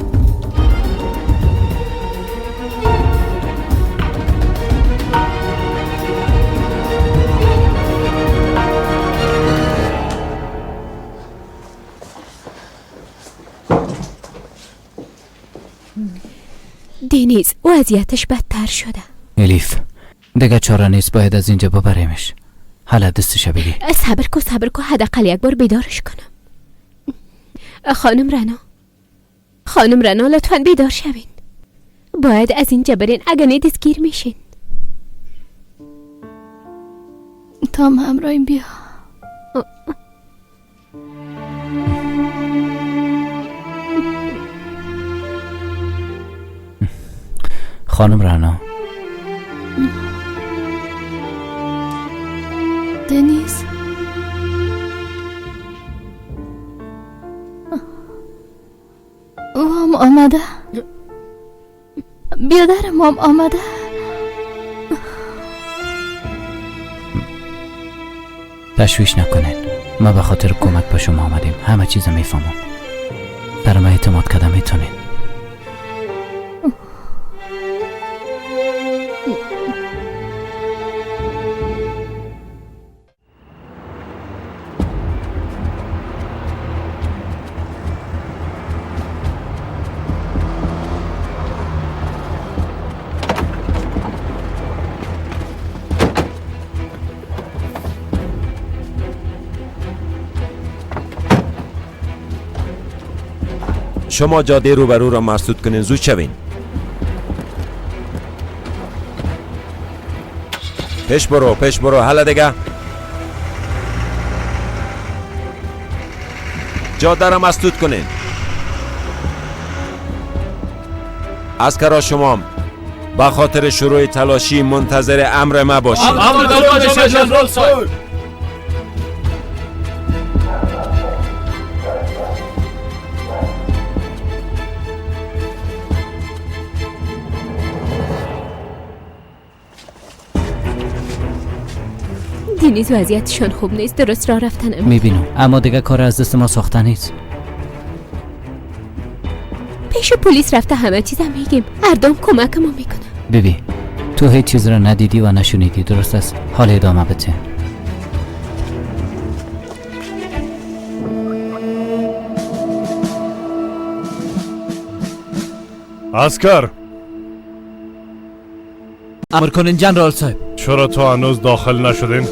Speaker 4: دنیز وضعیتش بدتر شده.
Speaker 16: الیف دیگه چاره نیست، باید از اینجا ببریمش. حالا دستش بگی.
Speaker 4: صبر کو صبر کو، حداقل یک بار بیدارش کنم. خانم رعنا، خانم رعنا لطفا بیدار شوین. باید از اینجا برین، اگه نه دستگیر میشین.
Speaker 14: تام همراهیم بیا.
Speaker 16: خانم رعنا.
Speaker 14: دنیز او هم آمده، بیادرم هم آمده.
Speaker 16: تشویش نکنین، ما به خاطر کمک به شما آمدیم. همه چیز میفهمم، در ما اعتماد کردم میتونین.
Speaker 15: شما جاده روبرو را مسدود کنین، زود شوین. پیش برو، پیش برو، حالا دیگه جاده را مسدود کنین. عسکرها شما به خاطر شروع تلاشی منتظر امر ما باشید.
Speaker 6: امر جنرال صاحب.
Speaker 4: دینیز وضعیتشان خوب نیست، درست راه رفتن
Speaker 16: میبینم، اما دیگه کار از دست ما ساخته نیست.
Speaker 4: پیش پلیس رفته همه چیزم میگیم، اردام کمک ما میکنه.
Speaker 16: ببین تو هیچ چیز را ندیدی و نشنیدی، درست است؟ حال ادامه بده.
Speaker 1: عسکر
Speaker 12: امر کنین جنرال صاحب.
Speaker 1: چرا تو هنوز داخل نشدین؟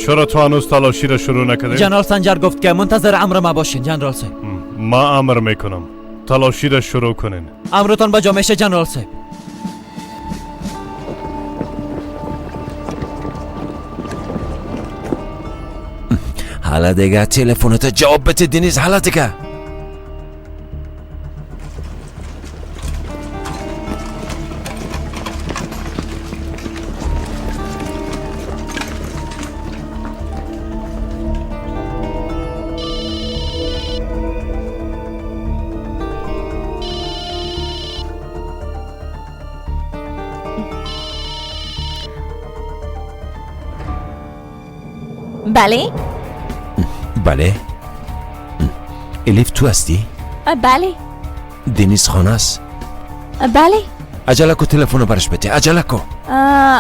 Speaker 1: چرا تو هنوز تلاشی را شروع نکردین؟
Speaker 12: جنرال سنجر گفت که منتظر امر ما باشین جنرال صاحب.
Speaker 1: ما امر میکنم تلاشی را شروع کنین.
Speaker 12: امرتان با جامعه جنرال صاحب.
Speaker 15: حالا دیگه تلفنت جواب بده دنیز، حالا دیگه.
Speaker 10: بله؟
Speaker 15: بله. الیف تو هستی؟
Speaker 10: بله.
Speaker 15: دنیز خانه است؟
Speaker 10: بله.
Speaker 15: عجله کو تلفن برش بده، عجله کو.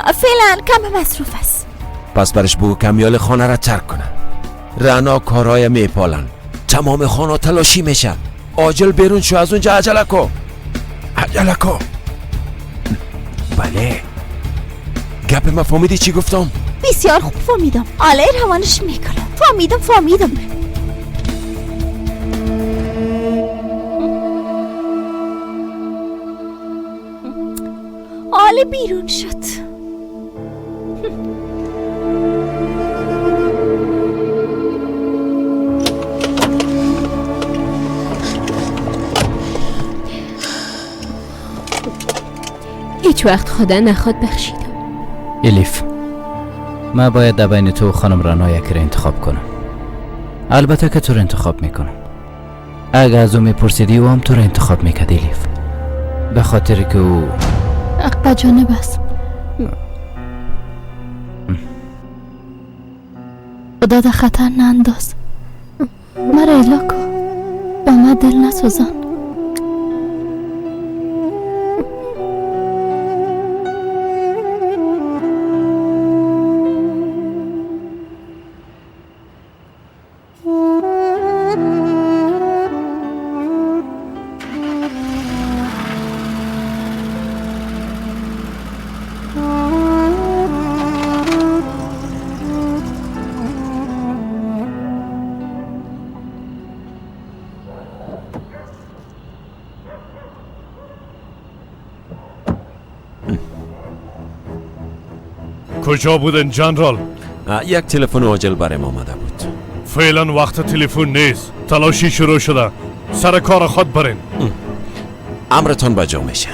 Speaker 10: فعلا کم مصروف است.
Speaker 15: پس برش بگو کمیال خانه را ترک کنه. رعنا کارای میپالن، تمام خانه تلاشی میشه. عاجل بیرون شو از اونجا، عجله کو، عجله کو. بله. گپ ما فهمیدی چی گفتم؟
Speaker 10: بسیار خوب فهمیدم. حالا روانش میکنم. فهمیدم فهمیدم. حالا بیرون شد.
Speaker 4: هیچ وقت خدا نخواد بخشیدم.
Speaker 16: الیف، من باید در بین تو و خانم رنا یکی را انتخاب کنم. البته که تو را انتخاب میکنم. اگه از او میپرسیدی او هم تو را انتخاب میکرد الیف، به خاطر که او
Speaker 14: حق جانب است. خدا در خطر ننداز، مرا الا کن، با من دل نسوزان.
Speaker 1: کجا بودن جنرال؟
Speaker 15: یک تلفن عاجل برام آمده بود.
Speaker 1: فعلا وقت تلفن نیست، تلاشی شروع شده، سر کار خود برین.
Speaker 15: امرتان بجا میشه.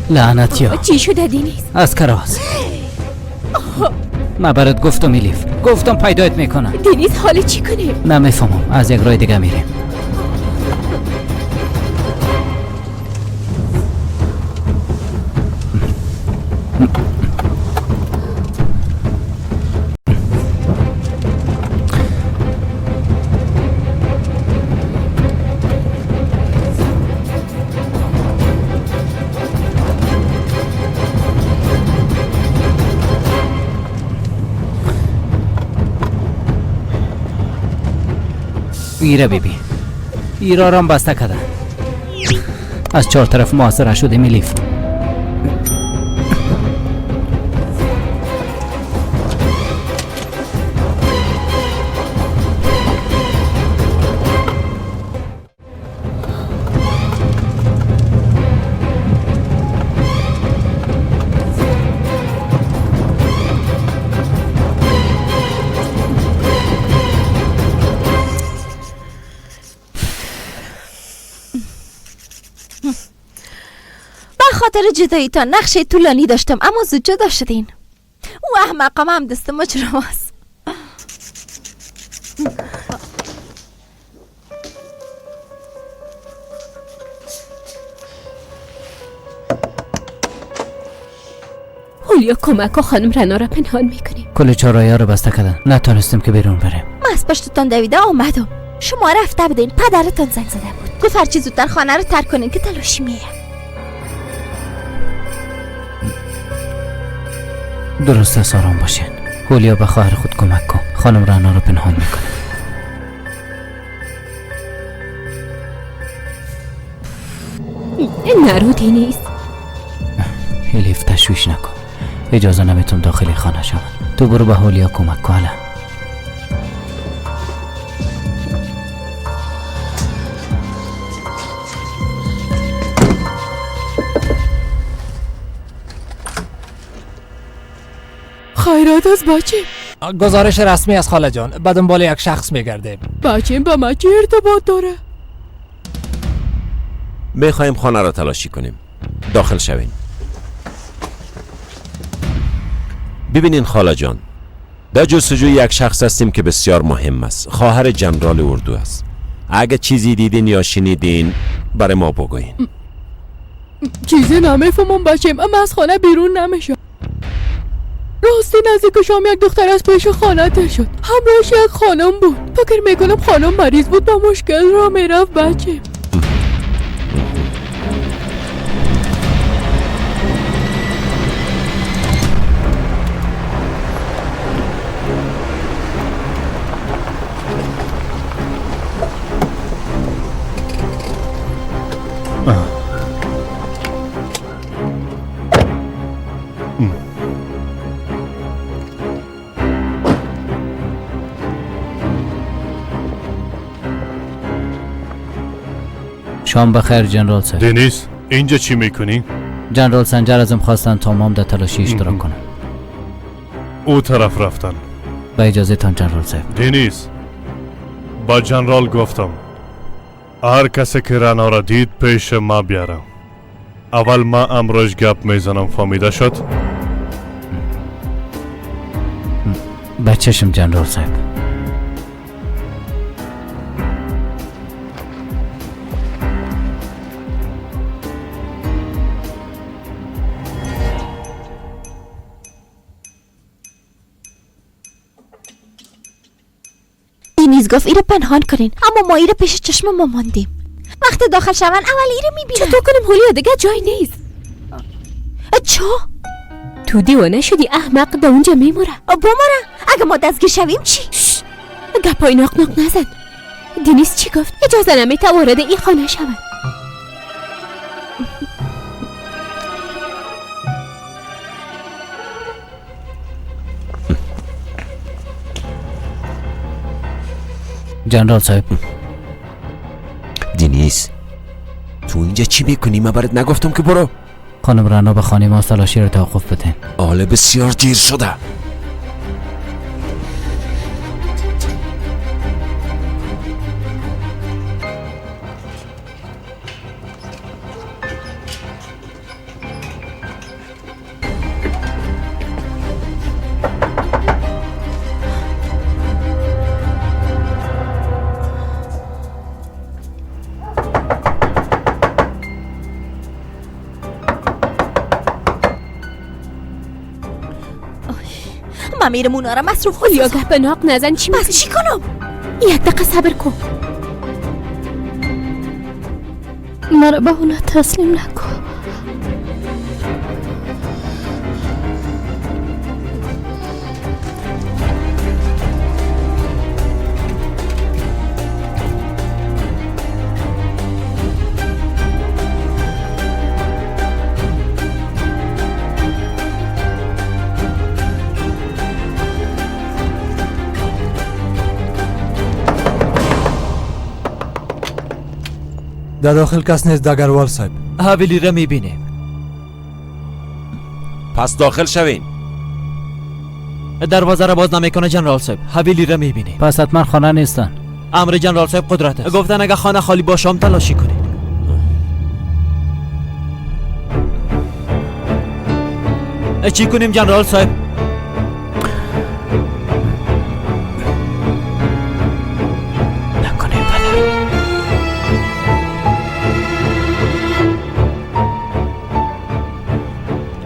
Speaker 16: لعنتی ها.
Speaker 4: چی شده دینیز؟
Speaker 16: از کراس. من برات گفتم الیف، گفتم پیدایت میکنم.
Speaker 4: دنیز حالا چی کنیم؟
Speaker 16: نمیفهمم، از یک راه دیگه میریم. ایره بیبی، ایرا رام بسته کده. از 4 طرف محاصره شدیم الیف.
Speaker 10: خاطر جدایی تا نقشه طولانی داشتم اما زود جدا شدین. او احمقام هم دست مجرم است.
Speaker 4: هولیا کمک و خانم رنا را پنهان میکنیم.
Speaker 16: کل چهارراهی رو بسته کردن، نتونستیم که بیرون بریم.
Speaker 10: من از پشتتان دویده آمدم. شما رفته بودین، پدرتان زنگ زده بود. گفت هرچی زودتر خانه رو ترک کنین که تلاشی میه.
Speaker 16: درست است، آرام باشین. هولیا به خواهر خود کمک کن. خانم رنا رو پنهان میکنه.
Speaker 4: نرو دینیز.
Speaker 16: الیف تشویش نکن. اجازه نمیتونم داخل خانه شوم. تو برو به هولیا کمک کن.
Speaker 18: خیرات از بچه.
Speaker 9: گزارش رسمی از خاله جان. به دنبال یک شخص میگردیم.
Speaker 18: بچه با ما چه ارتباط داره؟
Speaker 15: میخوایم خانه را تلاشی کنیم. داخل شوین. ببینین خاله جان، در جستجوی یک شخص هستیم که بسیار مهم است. خواهر جنرال اردو است. اگه چیزی دیدین یا شنیدین برای ما بگوین.
Speaker 18: چیزی نمیفهمم بچم، اما از خانه بیرون نمیشم. راستی نزدیک شام یک دختر از پیش خانه تیر شد. همراهش یک خانم بود. فکر میکنم خانم مریض بود، با مشکل را میرفت بچه.
Speaker 16: شام بخیر جنرال صاحب.
Speaker 1: دنیس اینجا چی میکنی؟
Speaker 16: جنرال سنجر ازم خواستن تا مام در تلاشی اشتراک کنم.
Speaker 1: او طرف رفتن.
Speaker 16: با اجازه تان جنرال صاحب.
Speaker 1: دنیس با جنرال گفتم هر کسی که رنا را دید پیش ما بیارم. اول ما امروز گپ میزنم، فهمیده شد؟
Speaker 16: به چشم جنرال صاحب.
Speaker 10: دینیز گفت ایره پنهان کنین، اما ما ایره پیش چشم ما ماندیم. وقت داخل شون اول ایره میبینن.
Speaker 4: چطور کنیم هولیا؟ دیگه جای نیست.
Speaker 10: چا؟
Speaker 4: تو دیوانه شدی احمق، دا اونجا میموره.
Speaker 10: بموره؟ اگه ما دستگیر شویم چی؟
Speaker 4: گپای ناق ناق نزن. دینیز چی گفت؟ اجازه نمیته وارد این خانه شود.
Speaker 16: جنرال صاحب.
Speaker 15: دینیس تو اینجا چی میکنی؟ من برات نگفتم که برو؟
Speaker 16: خانم رنا به خانه ما تلاشی رو توقف بدین.
Speaker 15: آله بسیار دیر شده.
Speaker 10: میرم اونا را مصروف.
Speaker 4: هولیا گپ ناق نزن. چی
Speaker 10: پس چی کنم؟
Speaker 4: یک دقیقه صبر کن.
Speaker 14: مرا به اونا تسلیم نکن.
Speaker 9: در داخل کس نیست دگروال صاحب.
Speaker 12: حویلی را میبینیم.
Speaker 15: پس داخل شوین.
Speaker 12: دروازه را باز نمیکنه جنرال صاحب. حویلی را میبینیم.
Speaker 16: پس حتما خانه نیستن.
Speaker 12: امر جنرال صاحب قدرت است. گفتن اگه خانه خالی باشم تلاشی کنید. چی کنیم جنرال صاحب؟ نکنه پدر.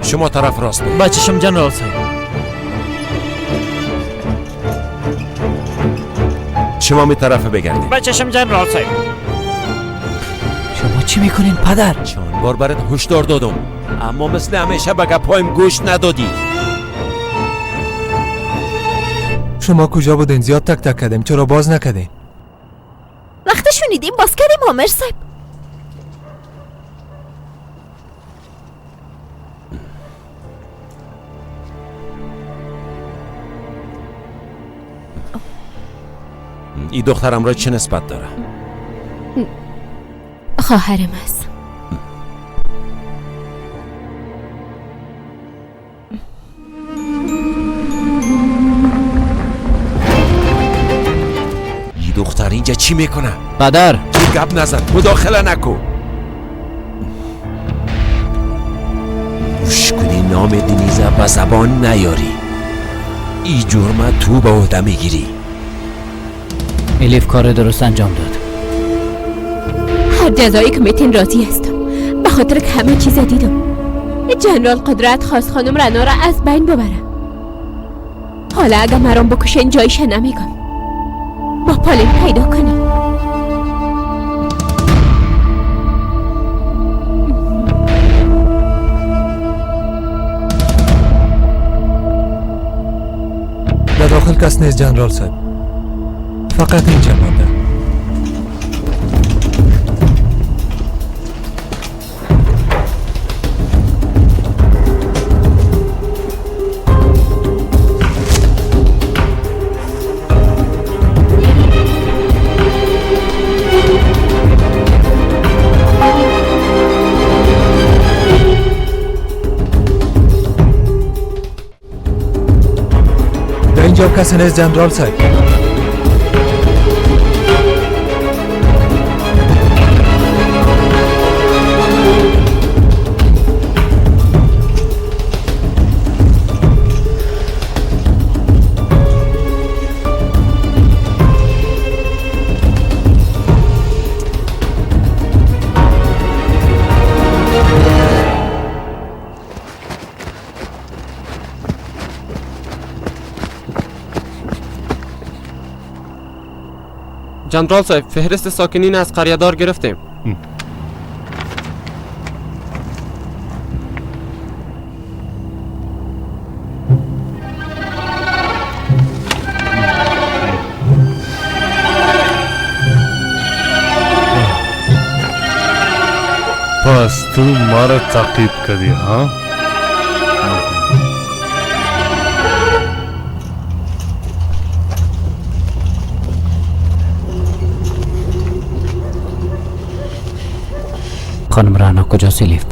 Speaker 15: شما طرف راست بود.
Speaker 12: بچشم جنرال صاحب.
Speaker 15: شما می طرف بگردید.
Speaker 12: بچشم جنرال صاحب.
Speaker 16: شما چی میکنین پدر؟
Speaker 15: چند بار برات هشدار دادم، اما مثل همیشه به گپایم گوش ندادی.
Speaker 9: شما کجا بودین؟ زیاد تک تک کردیم، چرا باز نکردین؟
Speaker 10: وقتی شنیدیم باز کردیم آمر صاحب.
Speaker 15: این دخترم را چه نسبت داره؟
Speaker 4: خواهرم است.
Speaker 15: این دختر اینجا چی میکنه؟
Speaker 16: پدر
Speaker 15: تو گپ نزن، مداخله نکن. گوش کنی نام دنیزه به زبان نیاری. ای جرمه تو به عهده میگیری.
Speaker 16: الیف کار درست انجام داد.
Speaker 4: هر جزایی که میتین راضی هستم، به خاطر که همه چیز دیدم. جنرال قدرت خواست خانم رنا را از بین ببره. حالا اگه مرام بکشن جایش نمیگم. با پالین پیدا کنیم.
Speaker 9: در داخل کس نیست جنرال صاحب، فقط اینجا مانده. در اینجا کسی نیست جنرال صاحب.
Speaker 17: جنرال صاحب، فهرست ساکنین از قریه دار گرفتیم.
Speaker 1: پس تو مرا تعقیب کردی ها؟
Speaker 16: خانم رعنا کجاست الیف؟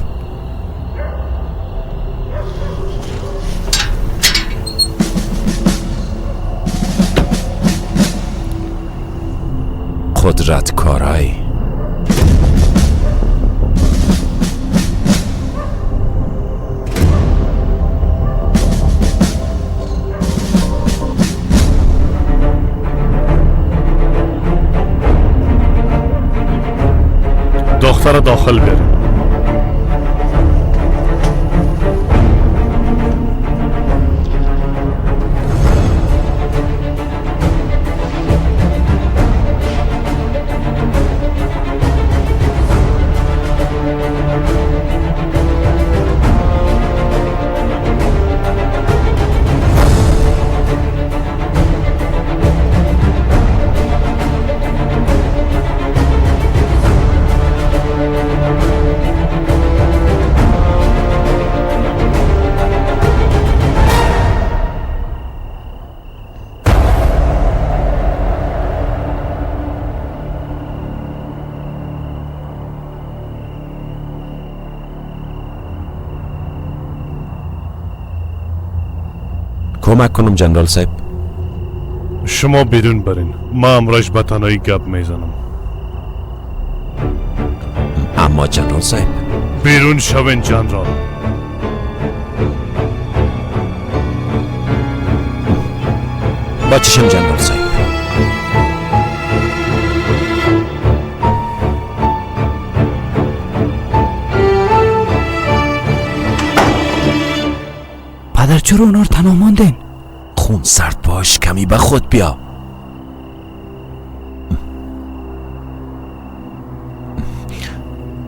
Speaker 15: قدرت کارای
Speaker 1: دختر داخل بریم.
Speaker 15: کمک کنم جنرال صاحب؟
Speaker 1: شما بیرون برین، ما امرش به تنهایی گپ میزنم.
Speaker 15: اما جنرال صاحب،
Speaker 1: بیرون شوین جنرال.
Speaker 15: با چشم جنرال صاحب.
Speaker 16: پدر چرا اونا رو تنها ماندین؟
Speaker 15: خون سرد باش، کمی به خود بیا.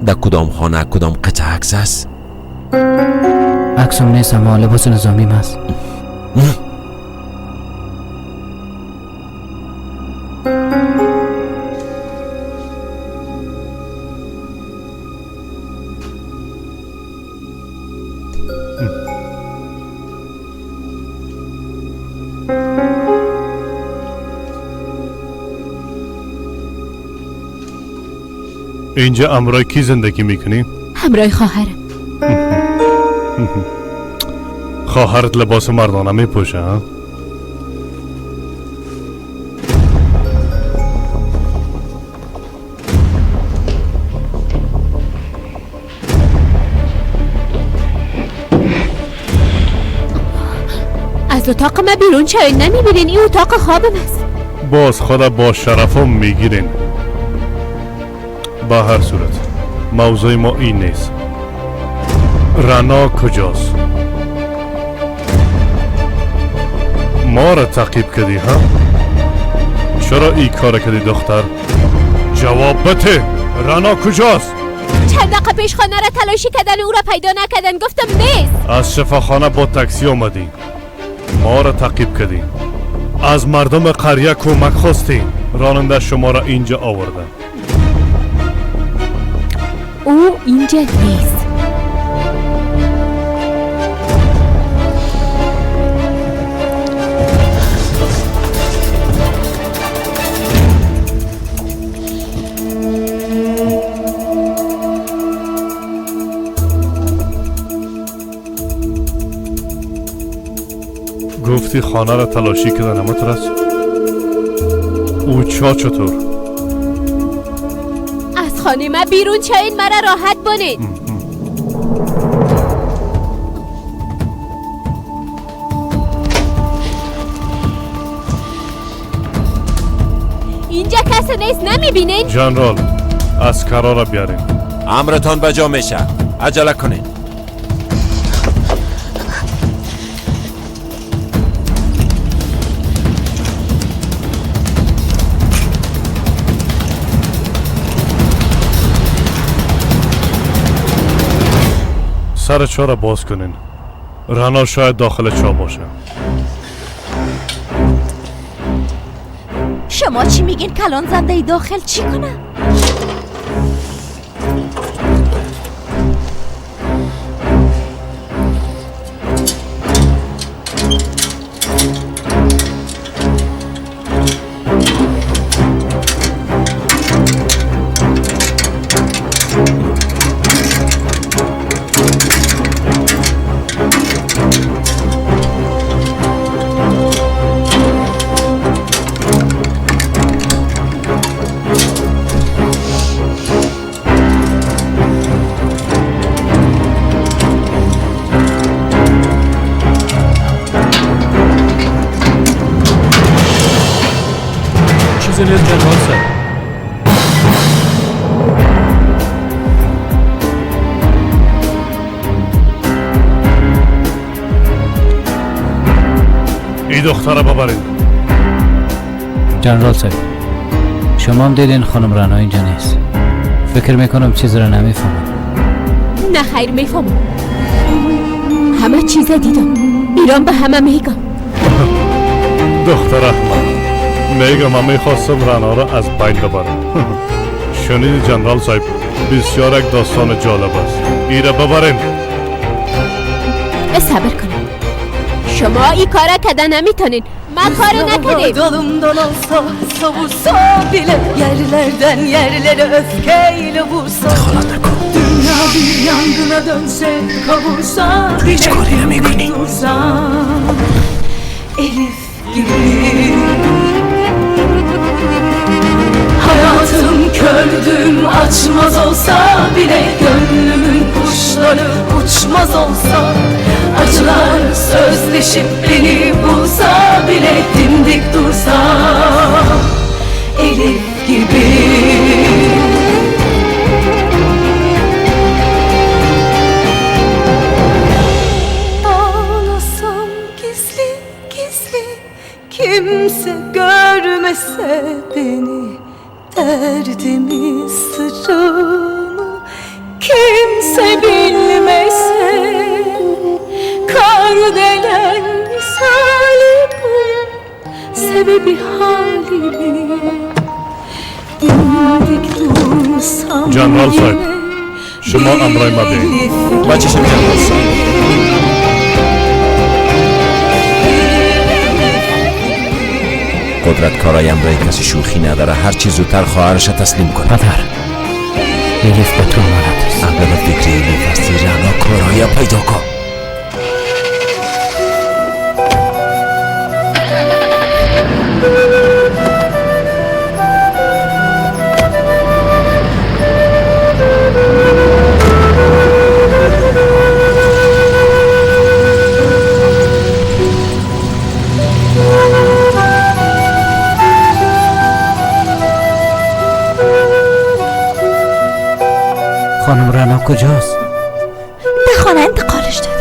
Speaker 15: در کدام خانه کدام قطعه عکس است؟
Speaker 16: عکسم نیست، اما لباس نظامیم هست.
Speaker 1: اینجا همراه کی زندگی میکنی؟
Speaker 4: همراه خواهرم.
Speaker 1: خواهرت لباس مردانه میپوشه ها؟
Speaker 4: از اتاق ما بیرون شوین، نمیبینین این اتاق خوابم است.
Speaker 1: باز خدا با شرفم میگیرین. به هر صورت موضوع ما این نیست. رنا کجاست؟ ما را تعقیب کردی ها؟ چرا این کار کردی دختر؟ جواب بده، رنا کجاست؟
Speaker 4: چند دقیقه پیش خانه را تلاشی کردن، او را پیدا نکردن، گفتم نیست.
Speaker 1: از شفاخانه با تاکسی آمدی، ما را تعقیب کردی، از مردم قریه کمک خواستی، راننده شما را اینجا آورده.
Speaker 4: او اینجا نیست.
Speaker 1: گفتی خانه را تلاشی کردن، اما ترس او چا چطور؟
Speaker 4: از خانه ما بیرون شوین، مرا راحت بانید. اینجا کسی نیست، نمیبینین؟
Speaker 1: جنرال اسکرا را بیارین.
Speaker 15: امرتان بجا میشه، عجله کنین.
Speaker 1: سر چا را باز کنین، رنا شاید داخل چا باشه.
Speaker 10: شما چی میگین؟ کلان زنده داخل چی کنه؟
Speaker 1: ای دختره ببرین.
Speaker 16: جنرال صاحب، شما هم دیدین خانم رنا اینجا نیست. فکر میکنم چیز را نمیفهمم.
Speaker 4: نه خیر میفهمم، همه چیز دیدم، ایران به همه میگم.
Speaker 1: دختر احمد میگم من میخواستم رنا را از بین ببرم. شنید جنرال صاحب، بسیار یک داستان جالب است. ایره ببرین.
Speaker 4: صبر کنم، شما این کارا کده نمیتونین. ما کاری نکردیم.
Speaker 19: Dalımdan olsa savursa bile yerlerden yerlere öfkeyle vursa Dünya bir yangına dönse kavursa bile dursa Elif gibi. Hayatım kördüm açmaz olsa bile, gönlümün kuşları uçmaz olsa, acılar sözleşip beni bulsa bile, dimdik dursam Elif gibi. Ağlasam gizli gizli, kimse görmese beni, derdimi sırrımı kimse bilmese, kardelen misali bu, sebebi halimi, dimdik dursam.
Speaker 1: جنرال صاحب شما امرای ما بیایید.
Speaker 13: بچشم جنرال صاحب.
Speaker 15: قدرت کارایم رای کسی شوخی نداره، هر چی زودتر خواهرش تسلیم کنه.
Speaker 16: پدر، الیف به تو امانت است.
Speaker 15: اول فکر الیف هستی، رعنا کارایا پیدا کن.
Speaker 16: خانم رعنا کجاست؟
Speaker 10: به خانه انتقالش دادیم.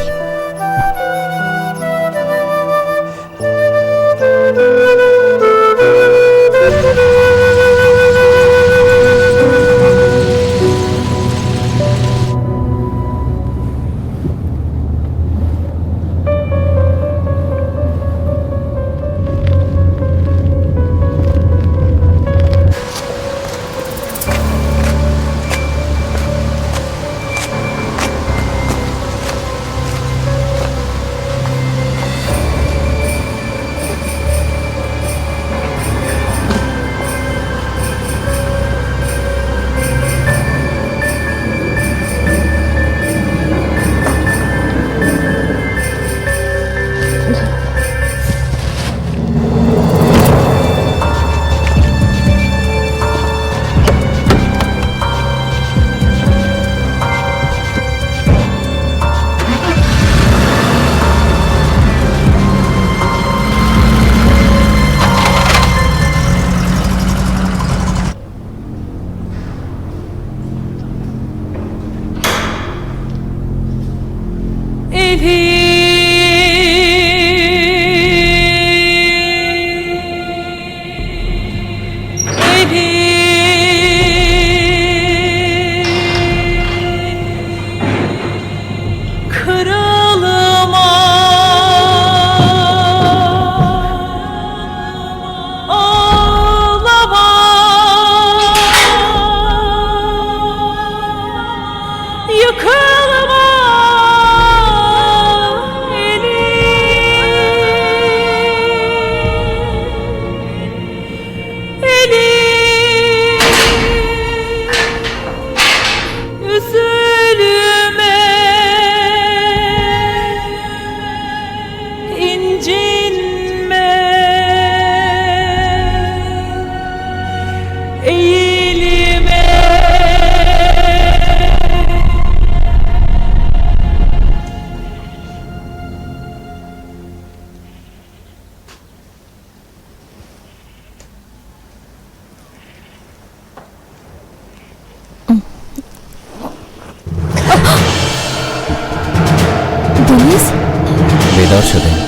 Speaker 16: بیدار شدیم.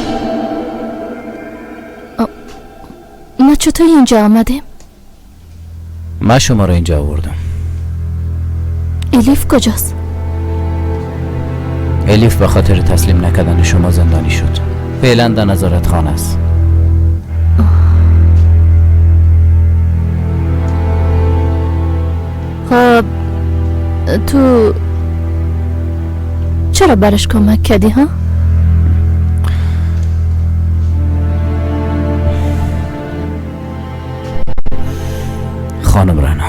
Speaker 14: ما چطور اینجا آمدیم؟
Speaker 16: من شما رو اینجا آوردم.
Speaker 14: الیف کجاست؟
Speaker 16: الیف به خاطر تسلیم نکردن شما زندانی شد. فعلا در نظارت خانه است.
Speaker 14: خب تو چرا برش کمک کردی ها؟
Speaker 16: خانم رعنا،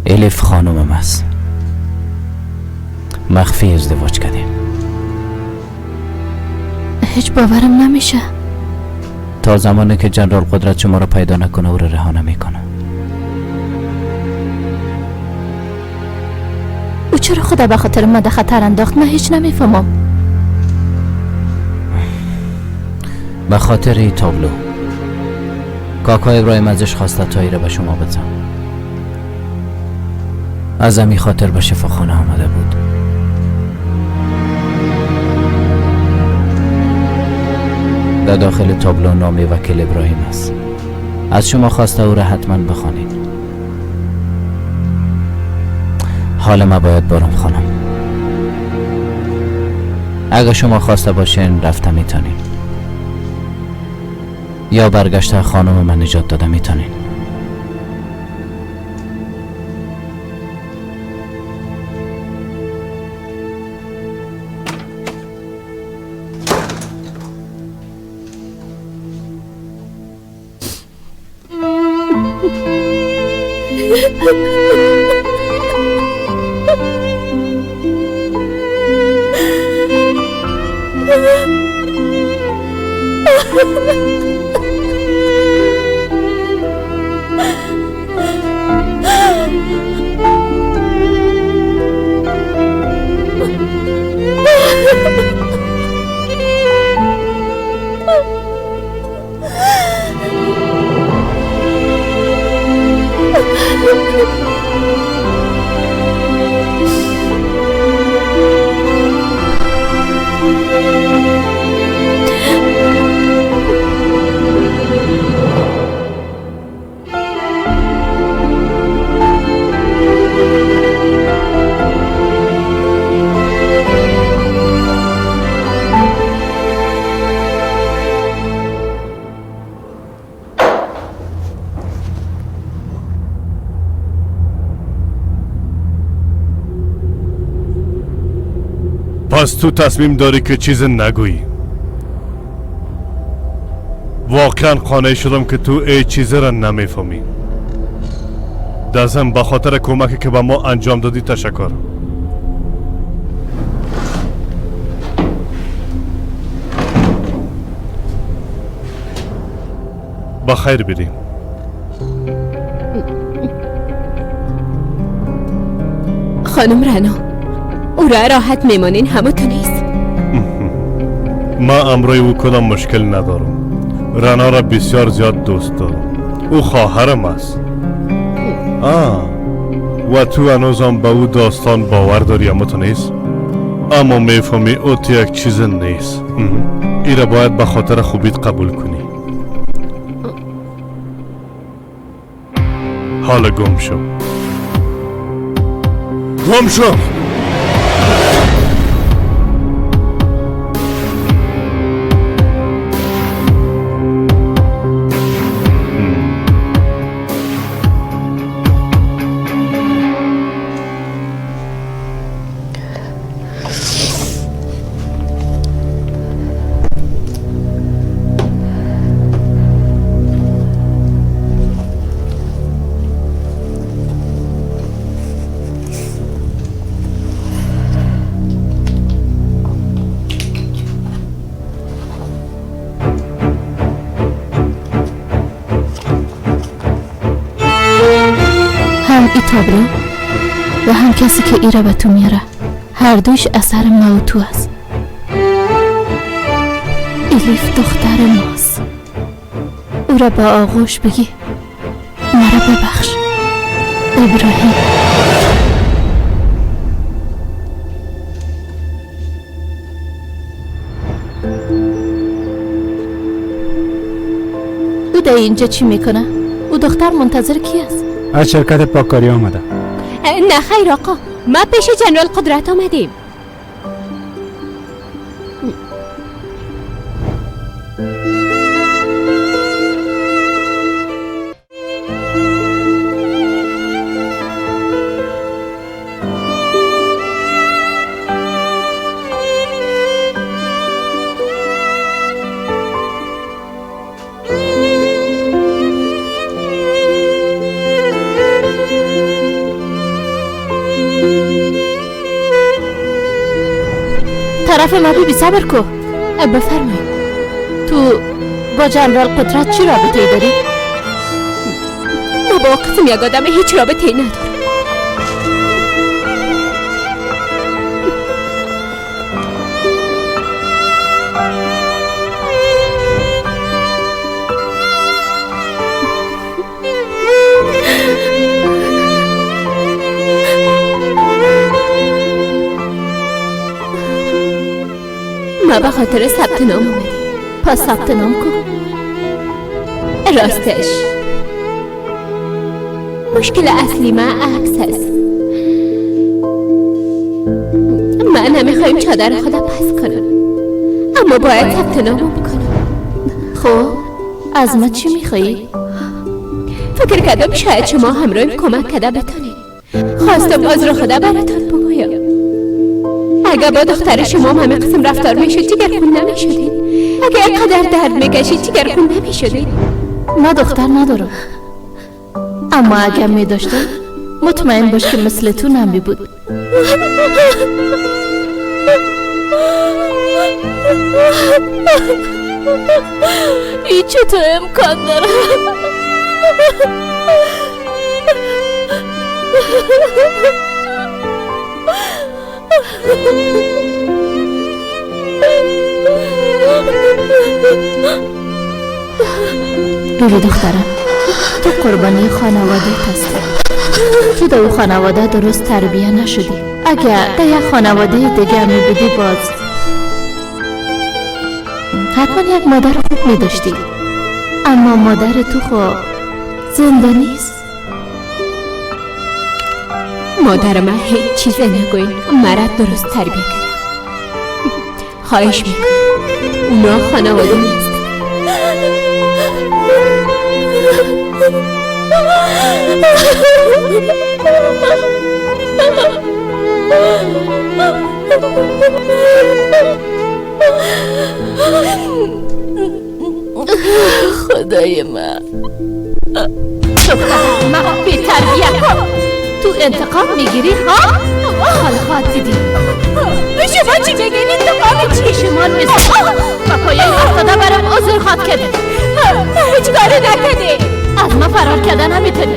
Speaker 16: الیف خانمم است. مخفی ازدواج کردیم.
Speaker 14: هیچ باورم نمیشه.
Speaker 16: تا زمانی که جنرال قدرت شما را پیدا نکنه او را رها نمیکنه.
Speaker 14: او چرا خدا به خاطر من در خطر انداخت؟ من هیچ نمیفهمم.
Speaker 16: به خاطر این تابلو کاکا ابراهیم ازش خواسته تا ای را به شما بدم. از همین خاطر به شفاخانه آمده بود. در داخل تابلو نام وکیل ابراهیم است. از شما خواسته او را حتما بخوانید. حال ما باید برم خانم. اگر شما خواسته باشین رفته میتونین، یا برگشته خانم من نجات داده میتونین.
Speaker 1: پس تو تصمیم داری که چیز نگویی. واقعا قانع شدم که تو ای چیز را نمیفهمی. دزم به خاطر کمکی که به ما انجام دادی تشکر. بخیر بریم.
Speaker 4: خانم رنا، او را راحت میمانین همه تو نیست.
Speaker 1: ما امروی او کدام مشکل ندارم. رنا را بسیار زیاد دوست دارم. او خواهرم است. و تو هنوزم به او داستان باور داری اما تو نیست. اما میفهمی او تو یک چیز نیست. ای را باید به خاطر خوبیت قبول کنی. حالا گم شو. گم شو.
Speaker 14: تابلو و هم کسی که ای را به تو میاره، هر دوش اثر ما و تو است. الیف دختر ماست. او را با آغوش بگی مرا ببخش ابراهیم. او در اینجا چی میکنه؟ او دختر منتظر کی است؟
Speaker 20: از شرکت پاکاری آمده.
Speaker 4: نه خیر آقا، ما پیش جنرال قدرت آمدیم. طرف ما بیبی صبر کو. بفرمایید.
Speaker 14: تو با جنرال قدرت چی رابطه ای داری؟
Speaker 4: ما با قسم یک آدم هیچ رابطه ای ندارم. ما به خاطر ثبت نام اومدیم.
Speaker 14: پس ثبت نام کن.
Speaker 4: راستش مشکل اصلی من عکس است. من نمیخوایم چادر خودم پس کنم، اما باید ثبت نامم کنم.
Speaker 14: خب از ما چی میخوایی؟
Speaker 4: فکر کردم شاید شما همراهیم کمک کرده بتانید. خواستم عذر خدا براتان بگویم. اگر با دختر شما همه قسم رفتار میشد جگر خون نمیشدید. اگر اینقدر درد میکشید جگر خون نمیشدید.
Speaker 14: من دختر ندارم، اما اگر میداشتم مطمئن باش که مثل تو نمی بود.
Speaker 19: این چطور امکان داره؟
Speaker 14: بیبی دخترم، تو قربانی خانواده هستی. تو در او خانواده درست تربیه نشدی. اگر در یک خانواده دیگه می بودی باز حتما یک مادر خوب می داشتی. اما مادر تو خب زنده نیست.
Speaker 4: مادر من هیچ چیز نگوین، مرا درست تربیه کرد. خواهش میکنم، اونا خانواده نیست.
Speaker 19: خدای من،
Speaker 14: دختر من بی تربیه، تو انتقام میگیری ها؟ حالا خواهد دیدی.
Speaker 19: شما چی میگین؟ انتقام چی؟
Speaker 14: شما مثل و پایه افتاده برام عذر خواد کردی.
Speaker 19: هیچ کاری نکردی.
Speaker 14: از ما فرار کردن نمیتونی.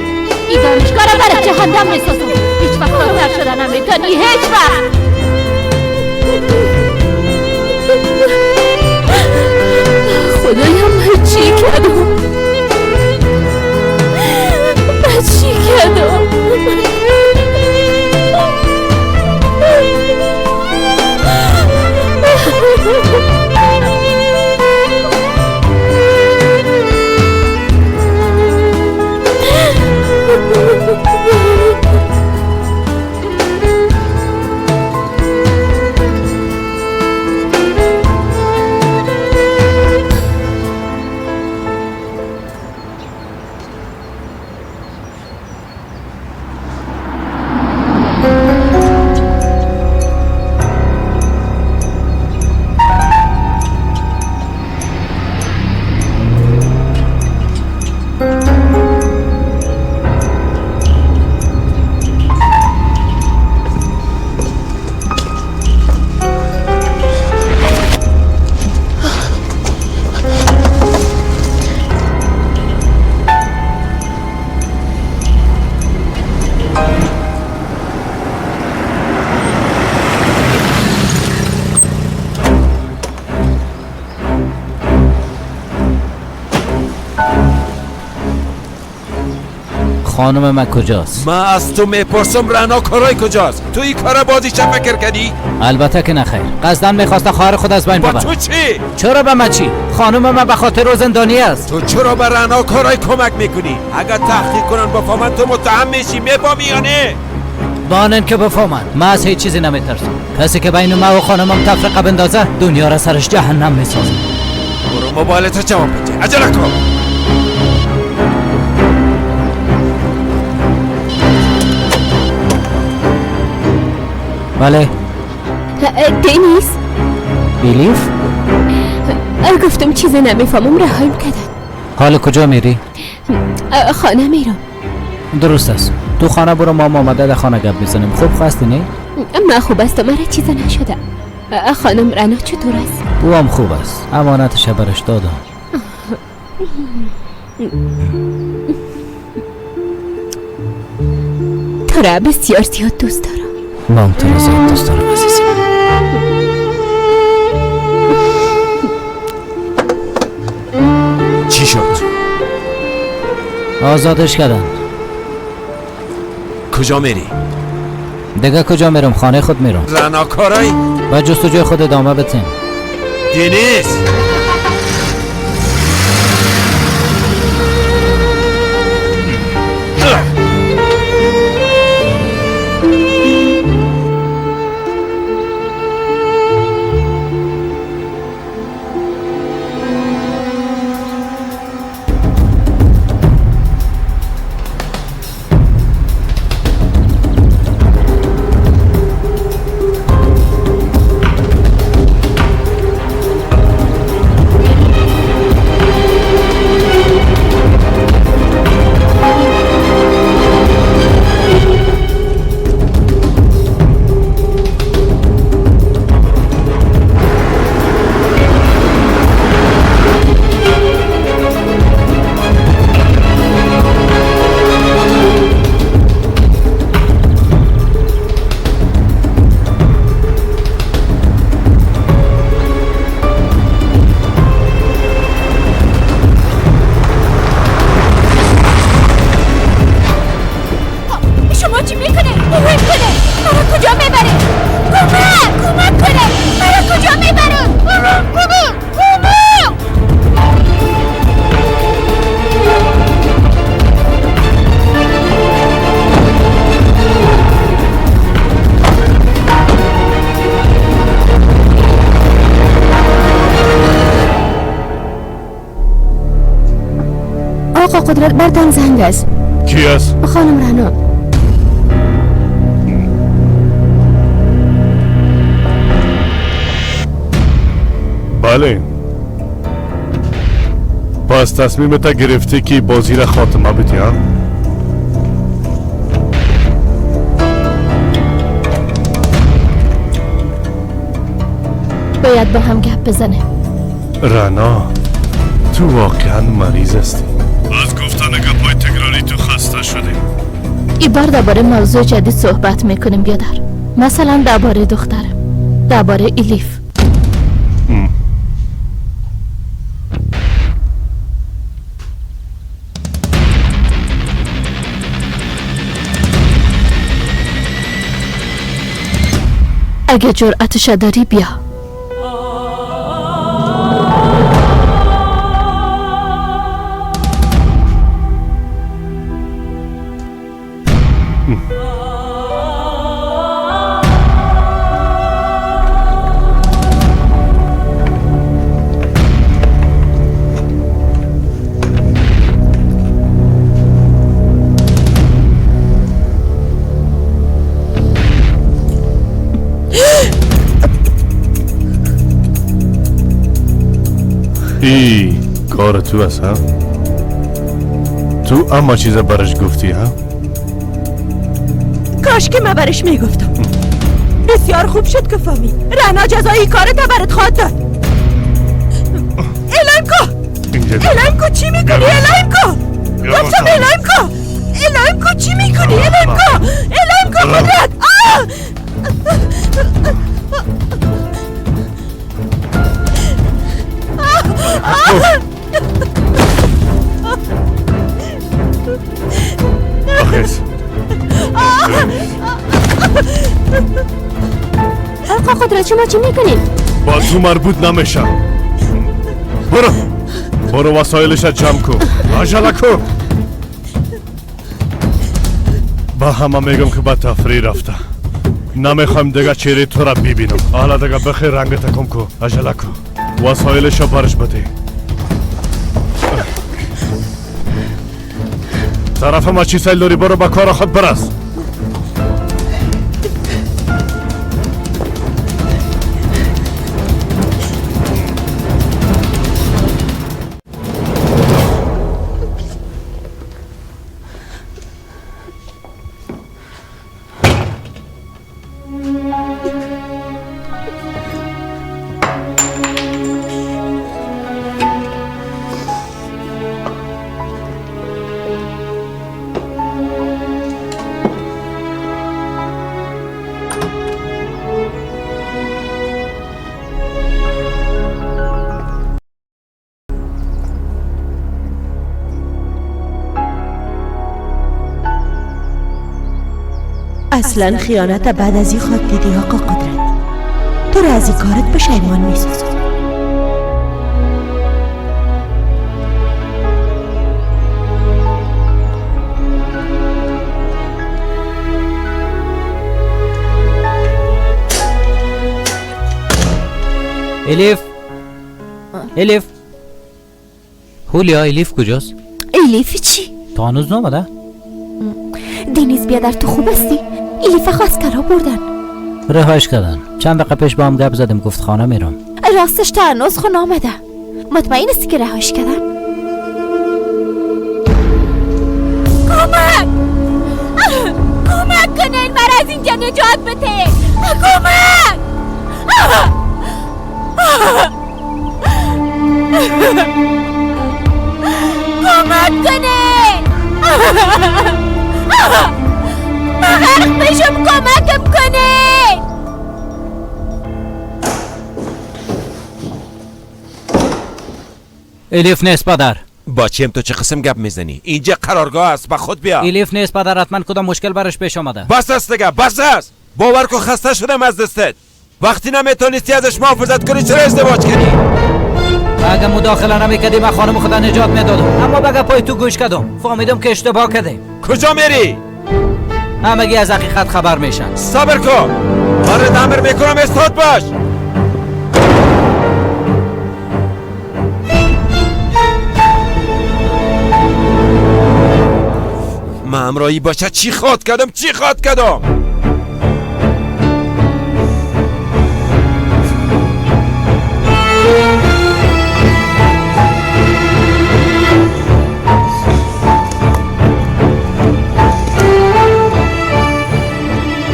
Speaker 14: این دانشگاه را برای جهنم میسازم. هیچ وقت دکتر شدن نمیتونی، هیچ وقت.
Speaker 19: خدایا من چی کردم؟ من چی کردم؟
Speaker 16: خانم من کجاست؟
Speaker 15: من از تو میپرسم رعنا کارای کجاست؟ تو این کارا بازی چه فکر کردی؟
Speaker 16: البته که نخیر، قصداً میخواست خواهر خود از بین ببره.
Speaker 15: با تو چی؟
Speaker 16: چرا به من چی؟ خانم من به خاطر او زندانی است.
Speaker 15: تو چرا به رعنا کارای کمک میکنی؟ اگر تحقیق کنن بفهمن تو متهم میشی، میفهمی یا نه؟
Speaker 16: بانن که بفهمن، من از هیچ چیزی نمیترسم. کسی که بین من و خانمم تفرقه بندازه دنیا را سرش جهنم میسازه.
Speaker 15: برو موبایلت جواب بده، عجله کن.
Speaker 16: بله.
Speaker 4: دنیز.
Speaker 16: الیف؟
Speaker 4: گفتم چیزی نمیفهمم، رهایم کردن.
Speaker 16: حالا کجا میری؟
Speaker 4: خانه میرم.
Speaker 16: درست است، تو خانه برو، ما آمده در خانه گپ میزنیم. خوب خواستی نه؟
Speaker 4: من خوب است، مرا چیزی نشده. خانم رنا چطور است؟
Speaker 16: او هم خوب است. امانتش برش دادم.
Speaker 4: تو را بسیار زیاد دوست دارم.
Speaker 16: من تو را زیاد دوست دارم عزیزم.
Speaker 15: چی شد؟
Speaker 16: آزادش کردن.
Speaker 15: کجا میری؟
Speaker 16: دیگه کجا میرم؟ خانه خود میرم.
Speaker 15: رنا کارایی؟
Speaker 16: و جستجوی خود ادامه بتین.
Speaker 15: دنیز!
Speaker 4: آقا قدرت بردم زنگ است.
Speaker 1: کی است؟
Speaker 4: خانم رنا.
Speaker 1: بله. پس تصمیمت گرفتی که بازی را خاتمه بدی ها؟
Speaker 14: باید با هم گپ بزنیم.
Speaker 1: رنا تو واقعا مریض هستی. از گفتن گپای تکراری تو خسته شدیم.
Speaker 14: ای بار درباره موضوع جدید صحبت میکنیم بیادر. مثلا درباره دخترم، درباره الیف. اگه جرأتش داری بیا.
Speaker 1: ای کار تو است ها؟ تو اما چیز برش گفتی ها؟
Speaker 2: کاش که من برش میگفتم. بسیار خوب شد که فهمید. رنا جزایی کارت برات خواهد داد. اعلام کو، اعلام کو چی میکنی؟ اعلام کو، گفتم اعلام کو، اعلام کو چی میکنی؟ اعلام کو، اعلام کو قدرت.
Speaker 4: آقا قدرت شما چی میکنید؟
Speaker 1: با تو مربوط نمیشم. برو برو وسایلش جمع کن. عجله کن. با همه میگم که به تفریح رفته. نمیخوام دیگه چهره تو را ببینم. حالا دیگه بخیر رنگ تکم کن. عجله کن. وسایلش برش بده. طرف ما چی سیل داری؟ برو به کار خود برس.
Speaker 2: اصلا خیانت بعد از این خواب دیدی آقا قدرت. تو را از این کارت پشیمان میسازم.
Speaker 16: الیف، الیف، هولیا، الیف کجاست؟
Speaker 10: الیف چی؟
Speaker 16: تا هنوز نامده؟
Speaker 10: دینیز بیادر تو خوب هستی؟ الیف خواست کرا بردن،
Speaker 16: رهایش کردن. چند دقیقه پیش با هم گپ زدیم، گفت خانه میرم.
Speaker 10: راستش تا هنوز خونه آمده. مطمئن هستی که رهایش کردن؟ کمک! کمک کنین، مرا از اینجا نجات بده. کمک! کمک کنین! من غرق میشم، کمکم کنین!
Speaker 16: الیف نیست پدر.
Speaker 15: بچیم تو چه قسم گپ میزنی؟ اینجا قرارگاه است، با خود بیا.
Speaker 16: الیف نیست پدر، حتما کدام مشکل برش پیش آمده.
Speaker 15: بس است دیگه، بس است. باور کن خسته شدم از دستت. وقتی نمیتونستی ازش محافظت کنی چرا ازدواج کردی؟
Speaker 16: اگه مداخله نمیکردی من خانم خدا نجات میدادم، اما بگه پای تو گوش کردم، فهمیدم که اشتباه کردیم.
Speaker 15: کجا میری؟
Speaker 16: همگی از حقیقت خبر میشن.
Speaker 15: صبر کن، من امر میکنم استاد باش. من امرایی باشه چی خواد کردم، چی خواد کردم؟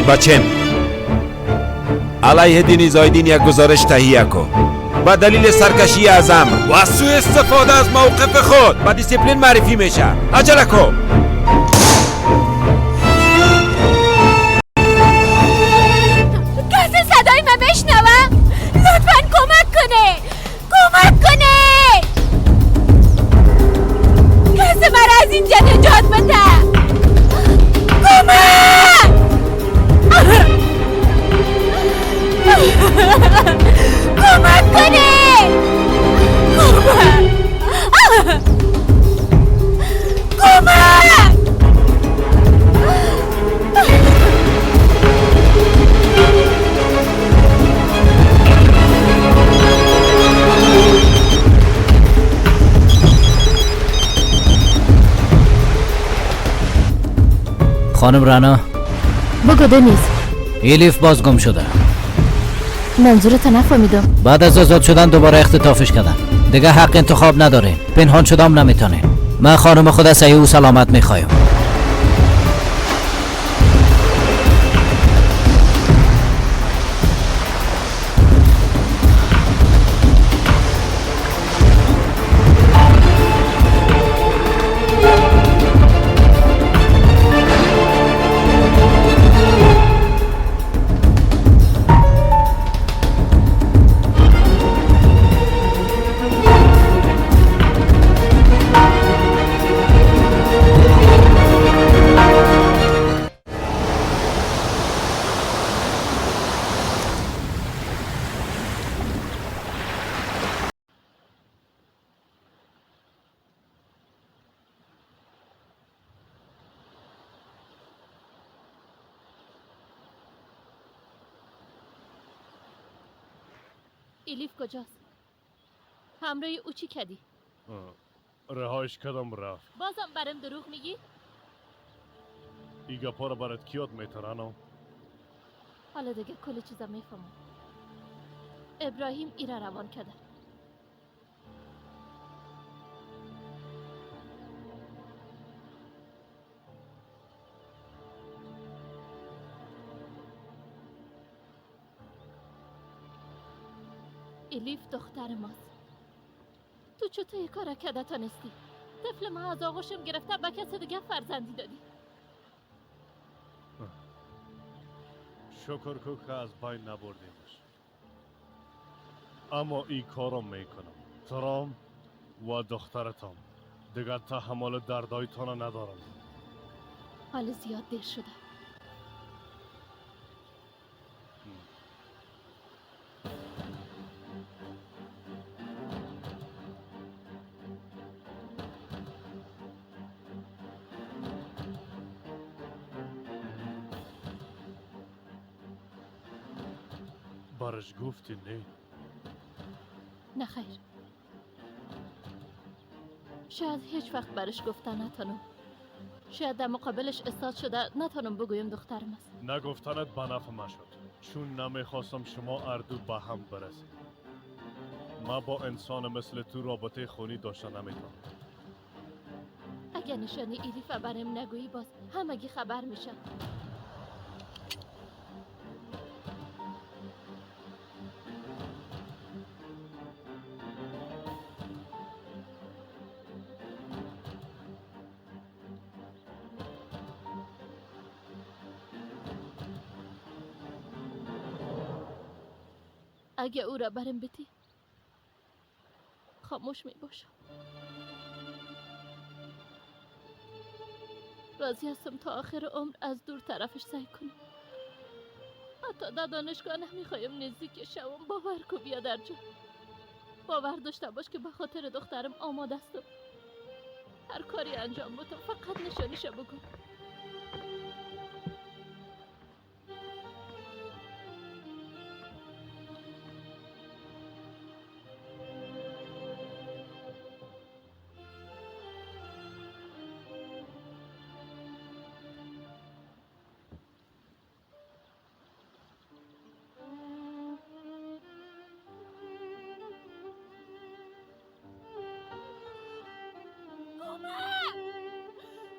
Speaker 15: بچم علیه دینیز آیدین یک گزارش تهیه کن با دلیل سرکشی از امر و سوء استفاده از موقف خود با دیسیپلین معرفی میشه. عجله کن.
Speaker 19: کسی صدای من بشنوه؟ لطفا کمک کنه، کمک کنه، کسی مرا از اینجا نجات بده. کمک! کمک کنه، کمک، کمک.
Speaker 16: خانم رنا.
Speaker 14: بگو دنیز.
Speaker 16: الیف باز گم شده.
Speaker 14: منظورت نفهمیدم.
Speaker 16: بعد از آزاد شدن دوباره اختطافش کردن. دیگه حق انتخاب نداریم، پنهان شدم نمیتونیم. من خانم خود صحیح و سلامت میخوایم.
Speaker 14: الیف کجاست؟ همراه او چی کردی؟
Speaker 1: رهایش کردم رفت.
Speaker 14: بازم برم دروغ میگی؟
Speaker 1: ای گپا رو برات کیاد میترانم؟
Speaker 14: حالا دیگه کل چیزا میفهمم. ابراهیم ایرا روان کرده. الیف دختر ماست. تو چطور یک کار کرده تانستی؟ طفل ما از آغوشم گرفته به کسی دیگه فرزندی دادی.
Speaker 1: شکر کو که از بین نبردیمش. اما ای کارم میکنم. ترام و دخترتم دیگر تحمل دردایتان ندارم.
Speaker 14: حال زیاد دیر شده.
Speaker 1: برش گفتی نه؟
Speaker 14: نه خیر، شاید هیچ وقت برش گفته نتانم. شاید در مقابلش استاد شده نتانم بگویم دخترم است.
Speaker 1: نگفتنت به نفع من شد، چون نمیخواستم شما اردو به هم برسید. من با انسان مثل تو رابطه خونی داشته نمیتونم.
Speaker 14: اگه نشانی ایلیف برم نگویی باز همگی خبر میشن. اگه او را برم بتی خاموش می باشم. راضی هستم تا آخر عمر از دور طرفش سعی کنم. حتی در دانشگاه نمیخوایم نزدیک شوم. باور کو بیادر جان، باور داشته باش که به خاطر دخترم آماده هستم هر کاری انجام بدم، فقط نشانیشو بگو.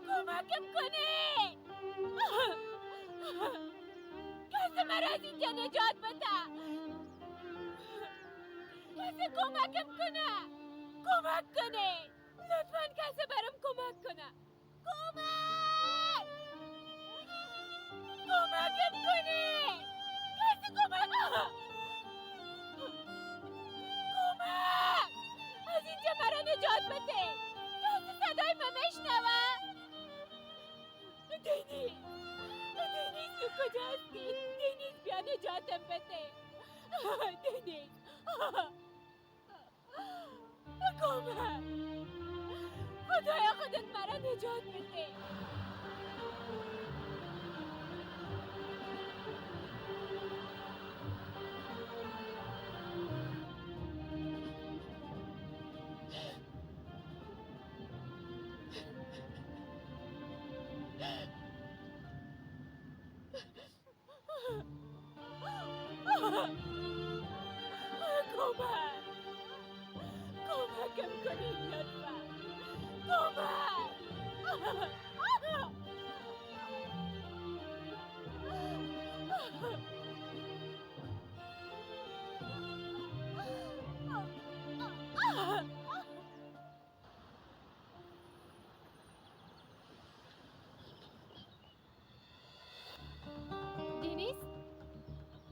Speaker 19: کمکم کنی، کسی مرا از اینجا نجات بده، کسی کمکم کنه، کمک کنه لطفا، کسی برام کمک کنه، کمک، کمکم کنه، کسی کمک، کمک، از اینجا مرا نجات بده، کسی صدای من میشنوه؟ دنیز، دنیز تو کجا هستی؟ دنیز بیا نجاتم بده. دنیز کمک، خدایا خودت مرا نجات بده. کمک، کمکم کنید لطفا، کمک.
Speaker 10: دینیز،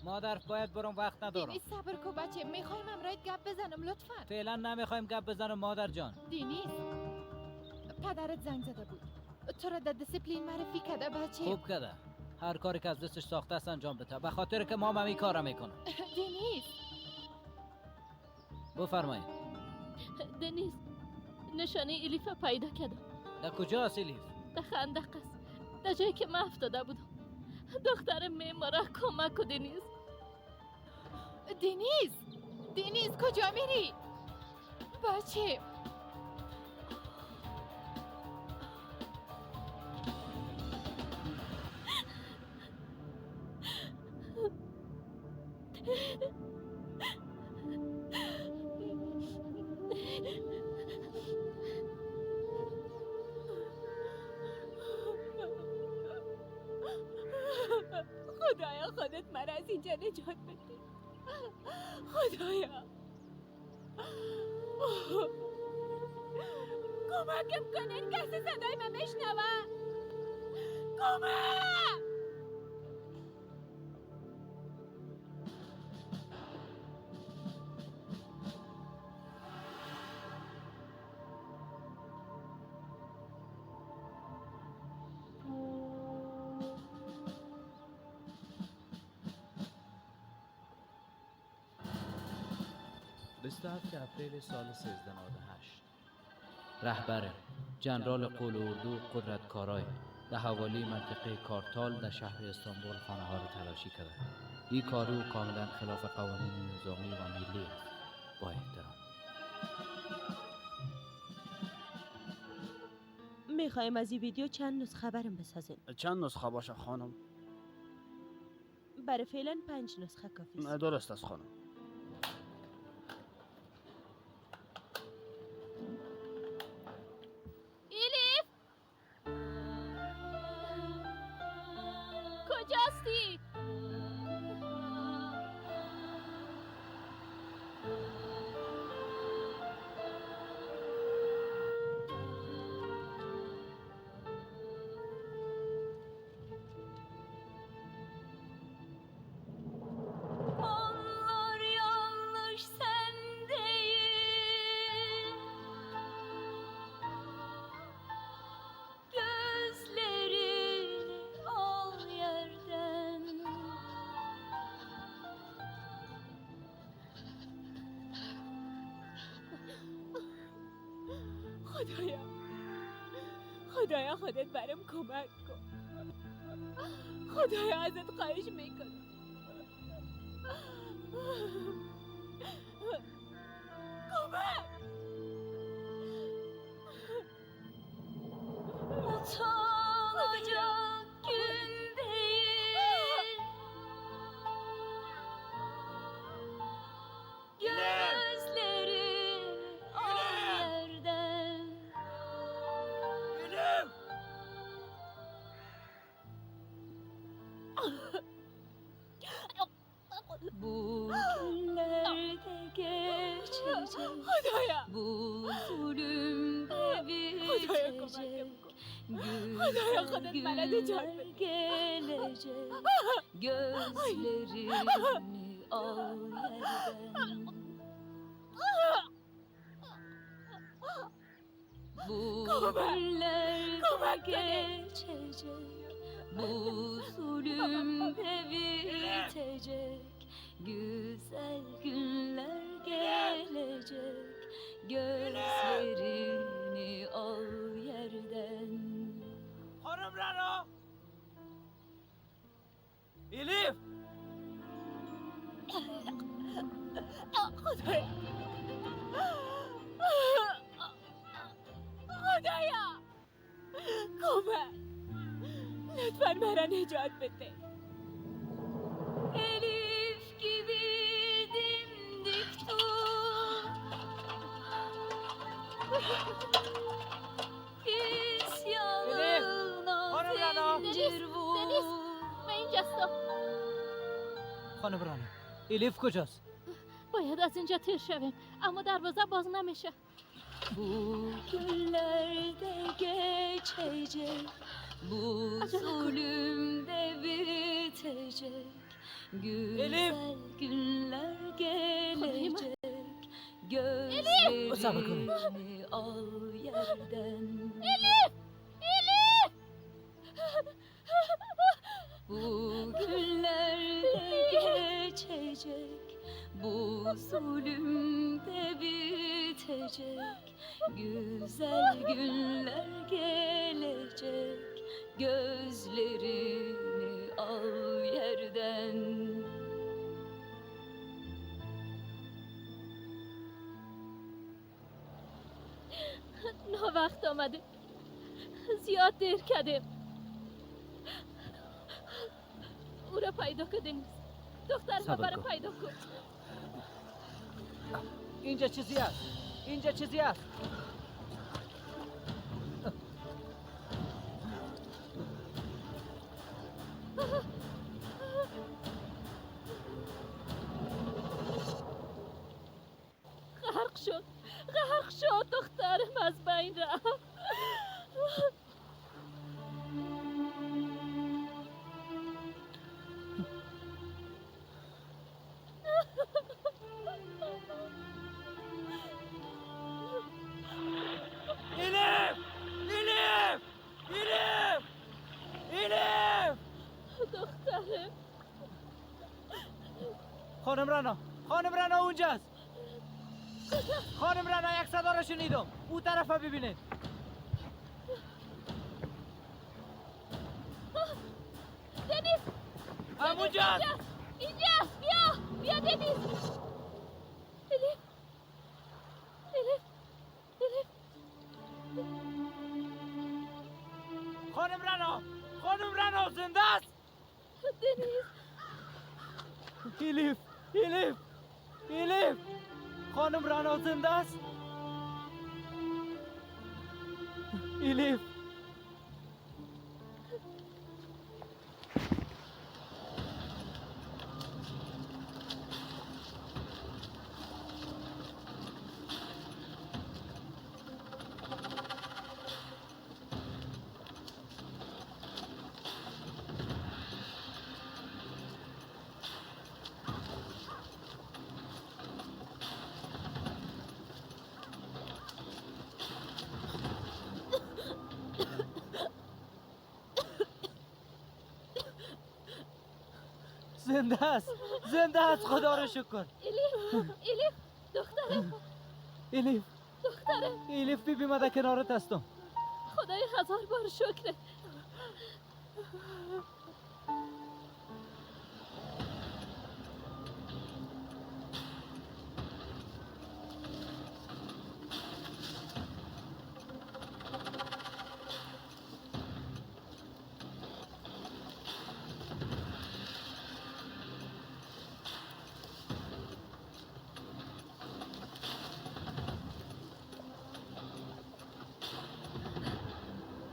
Speaker 16: مادر باید برم، وقت ندارم.
Speaker 10: دینیز صبر کو بچه، میخوایم امرایت گپ بزنم لطفا.
Speaker 16: فعلا نمیخوایم گپ بزنم مادر جان.
Speaker 10: دینیز پدرت زنگ زده بود، تو را در دیسپلین معرفی کرده بچه.
Speaker 16: خوب کرده، هر کاری که از دستش ساخته است انجام بده، به خاطر که ما هم این کارا میکنم.
Speaker 10: دینیز
Speaker 16: بفرمایید.
Speaker 14: دنیز نشانه الیف پیدا کردم.
Speaker 16: در کجاست الیف؟
Speaker 14: در خندق است، در جایی که من افتاده بودم. دختر میماره، کمک کن دنیز.
Speaker 10: دنیز، دنیز کجا میری؟ بچه
Speaker 19: خدایا خودت مرا از اینجا نجات بده. خدایا کمکم کنن، کسی صدای من بشنوه، کمک.
Speaker 16: 27 اپریل سال 1398 رهبر جنرال قول اردو قدرت کارای در حوالی منطقه کارتال در شهر استانبول خانه ها را تلاشی کرد. این کار او کاملا خلاف قوانین نظامی و ملی است. با احترام.
Speaker 2: میخوایم از این ویدیو چند نسخه برم بسازین.
Speaker 21: چند نسخه باشه خانم؟
Speaker 2: برای فعلا 5 نسخه کافی است.
Speaker 21: درست است خانم.
Speaker 14: الیف کجاستی؟ خدایا، خدایا خودت برام کمک کن. خدایا ازت خواهش میکنم. کمک.
Speaker 19: Utanacak gün değil. Gözlerin al yerden.
Speaker 12: Gülüm.
Speaker 19: Bu günlerde geçecek.
Speaker 14: خدایا،
Speaker 19: Bu zulüm de bitecek.
Speaker 14: خدایا
Speaker 19: Güzel
Speaker 14: خودت مرا نجات
Speaker 19: günler
Speaker 14: بده.
Speaker 19: gelecek. Gözlerini al yerden. Bu günler de geçecek. Bu zulüm de bitecek. Güzel günler gelecek. Gözlerini al yerden.
Speaker 12: خانم رنا، الیف.
Speaker 14: خدایا، خدایا کمک، لطفا مرا نجات بده.
Speaker 19: Elif gibi dimdik dur. İsyanına zincir vur.
Speaker 14: دنیز، من اینجا هستم.
Speaker 12: خانم رنا، الیف کجاست؟
Speaker 14: باید از اینجا تیر شویم، اما دروازه باز نمیشه.
Speaker 19: Bu günler de geçecek. Bu zulüm de bitecek. Güzel günler gelecek. Gözlerini al yerden.
Speaker 14: Elif! Elif!
Speaker 19: Bu günler de geçecek. Bu zulüm de bitecek. Güzel günler gelecek. Gözlerini al yerden.
Speaker 14: نه وقت آمده، زیاد دیر کردیم. او را پیدا کن دنیز. دختر ما برا پیدا کن.
Speaker 12: اینجا چیزی هست، اینجا چیزی هست.
Speaker 14: غرق شد، غرق شد، دخترم از بین رفت.
Speaker 12: الیف، الیف، الیف، الیف.
Speaker 14: دخترم.
Speaker 12: خانم رنا، خانم رنا اونجاست. خانم رنا، یک صدا را شنیدم. او طرف ببینید.
Speaker 14: دنیز،
Speaker 12: همونجاست.
Speaker 14: اینجاست، بیا بیا دنیز. الیف الیف الیف.
Speaker 12: خانم رنا، خانم رنا زنده است.
Speaker 14: دنیز.
Speaker 12: الیف الیف الیف، خانم رنا زنده است. الیف. زنده است، زنده است، خدا رو شکر.
Speaker 14: الیف الیف دخترم.
Speaker 12: الیف
Speaker 14: دخترم.
Speaker 12: الیف بی بی ما در کنارت هستم.
Speaker 14: خدای هزار بار شکره.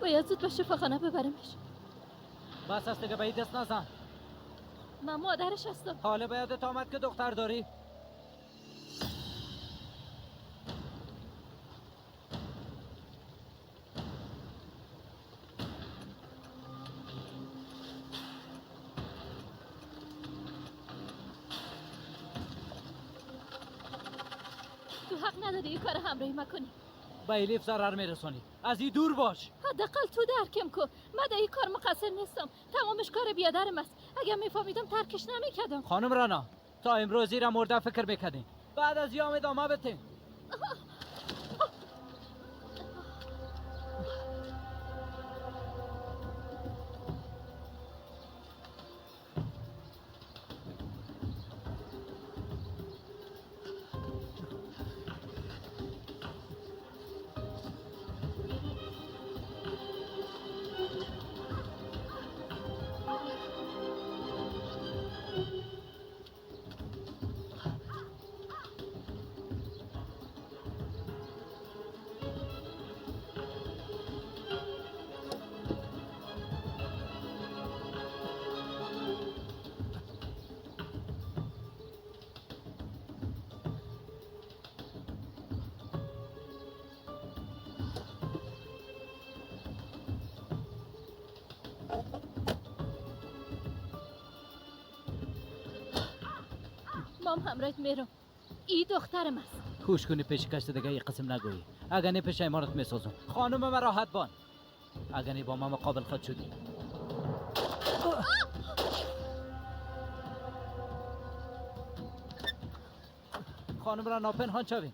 Speaker 14: باید زود به شفاخانه ببرمش.
Speaker 12: بس است دیگه، به این دست نزن.
Speaker 14: من مادرش هستم.
Speaker 12: حالا به یادت آمد که دختر داری؟
Speaker 14: تو حق نداری این کار همراهی مکنی.
Speaker 12: به الیف ضرر میرسانی، از این دور باش.
Speaker 14: حداقل تو درکم کو، من در این کار مقصر نیستم. تمامش کار بیادرم است. اگر میفهمیدم ترکش نمیکردم.
Speaker 12: خانم رنا، تا امروز را مرده فکر میکردیم، بعد از یام ادامه بتین.
Speaker 14: مام همراهت میرم. ای دخترم است.
Speaker 12: کوش کنی پیش کس دیگه یه قسم نگویی، اگر نه پیش امارت میسازم. خانم من راحت بان، اگر نه با ما مقابل خود شدی. خانم را ناپنهان شوین.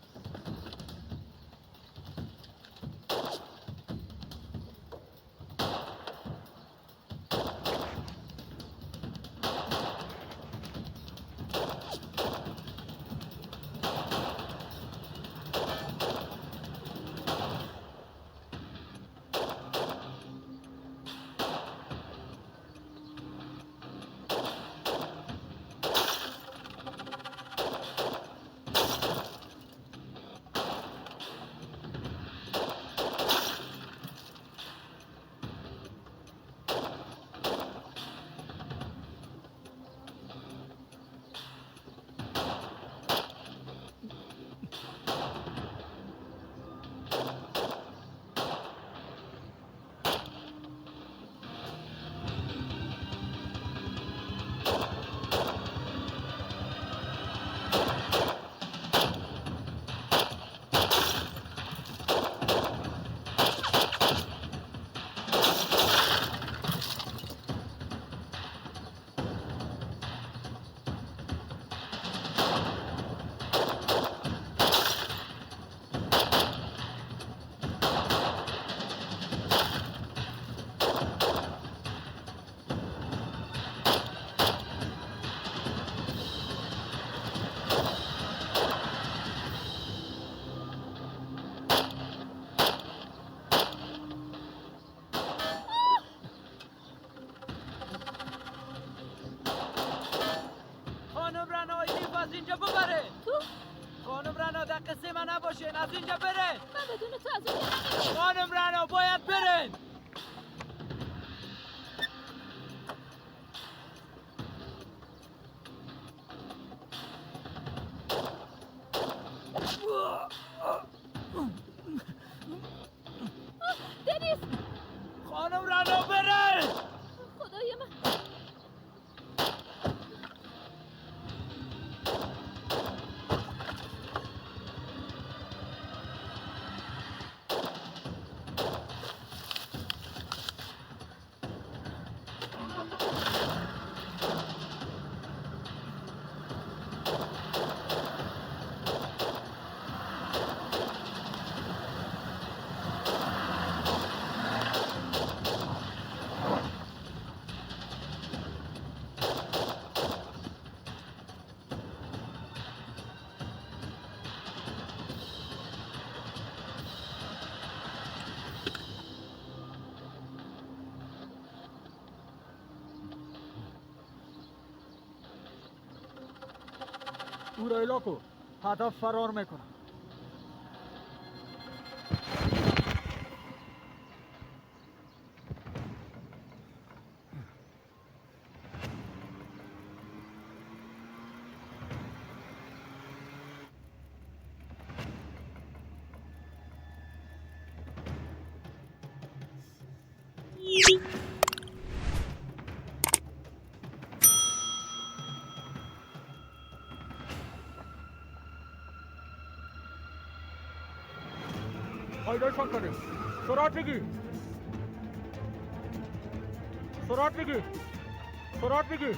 Speaker 12: از اینجا ببره.
Speaker 14: تو؟
Speaker 12: خانم رنا در قصه من نباشین، از اینجا بره.
Speaker 14: من بدون تو از اینجا نمیرم.
Speaker 12: خانم رنا باید برن.
Speaker 14: دنیز،
Speaker 12: خانم رنا بره.
Speaker 14: خدای من،
Speaker 12: او را ایلا کو، هدف فرار میکنه. پیدایشان کنیم. سرعت بگیر، سرعت بگیر، سرعت بگیر.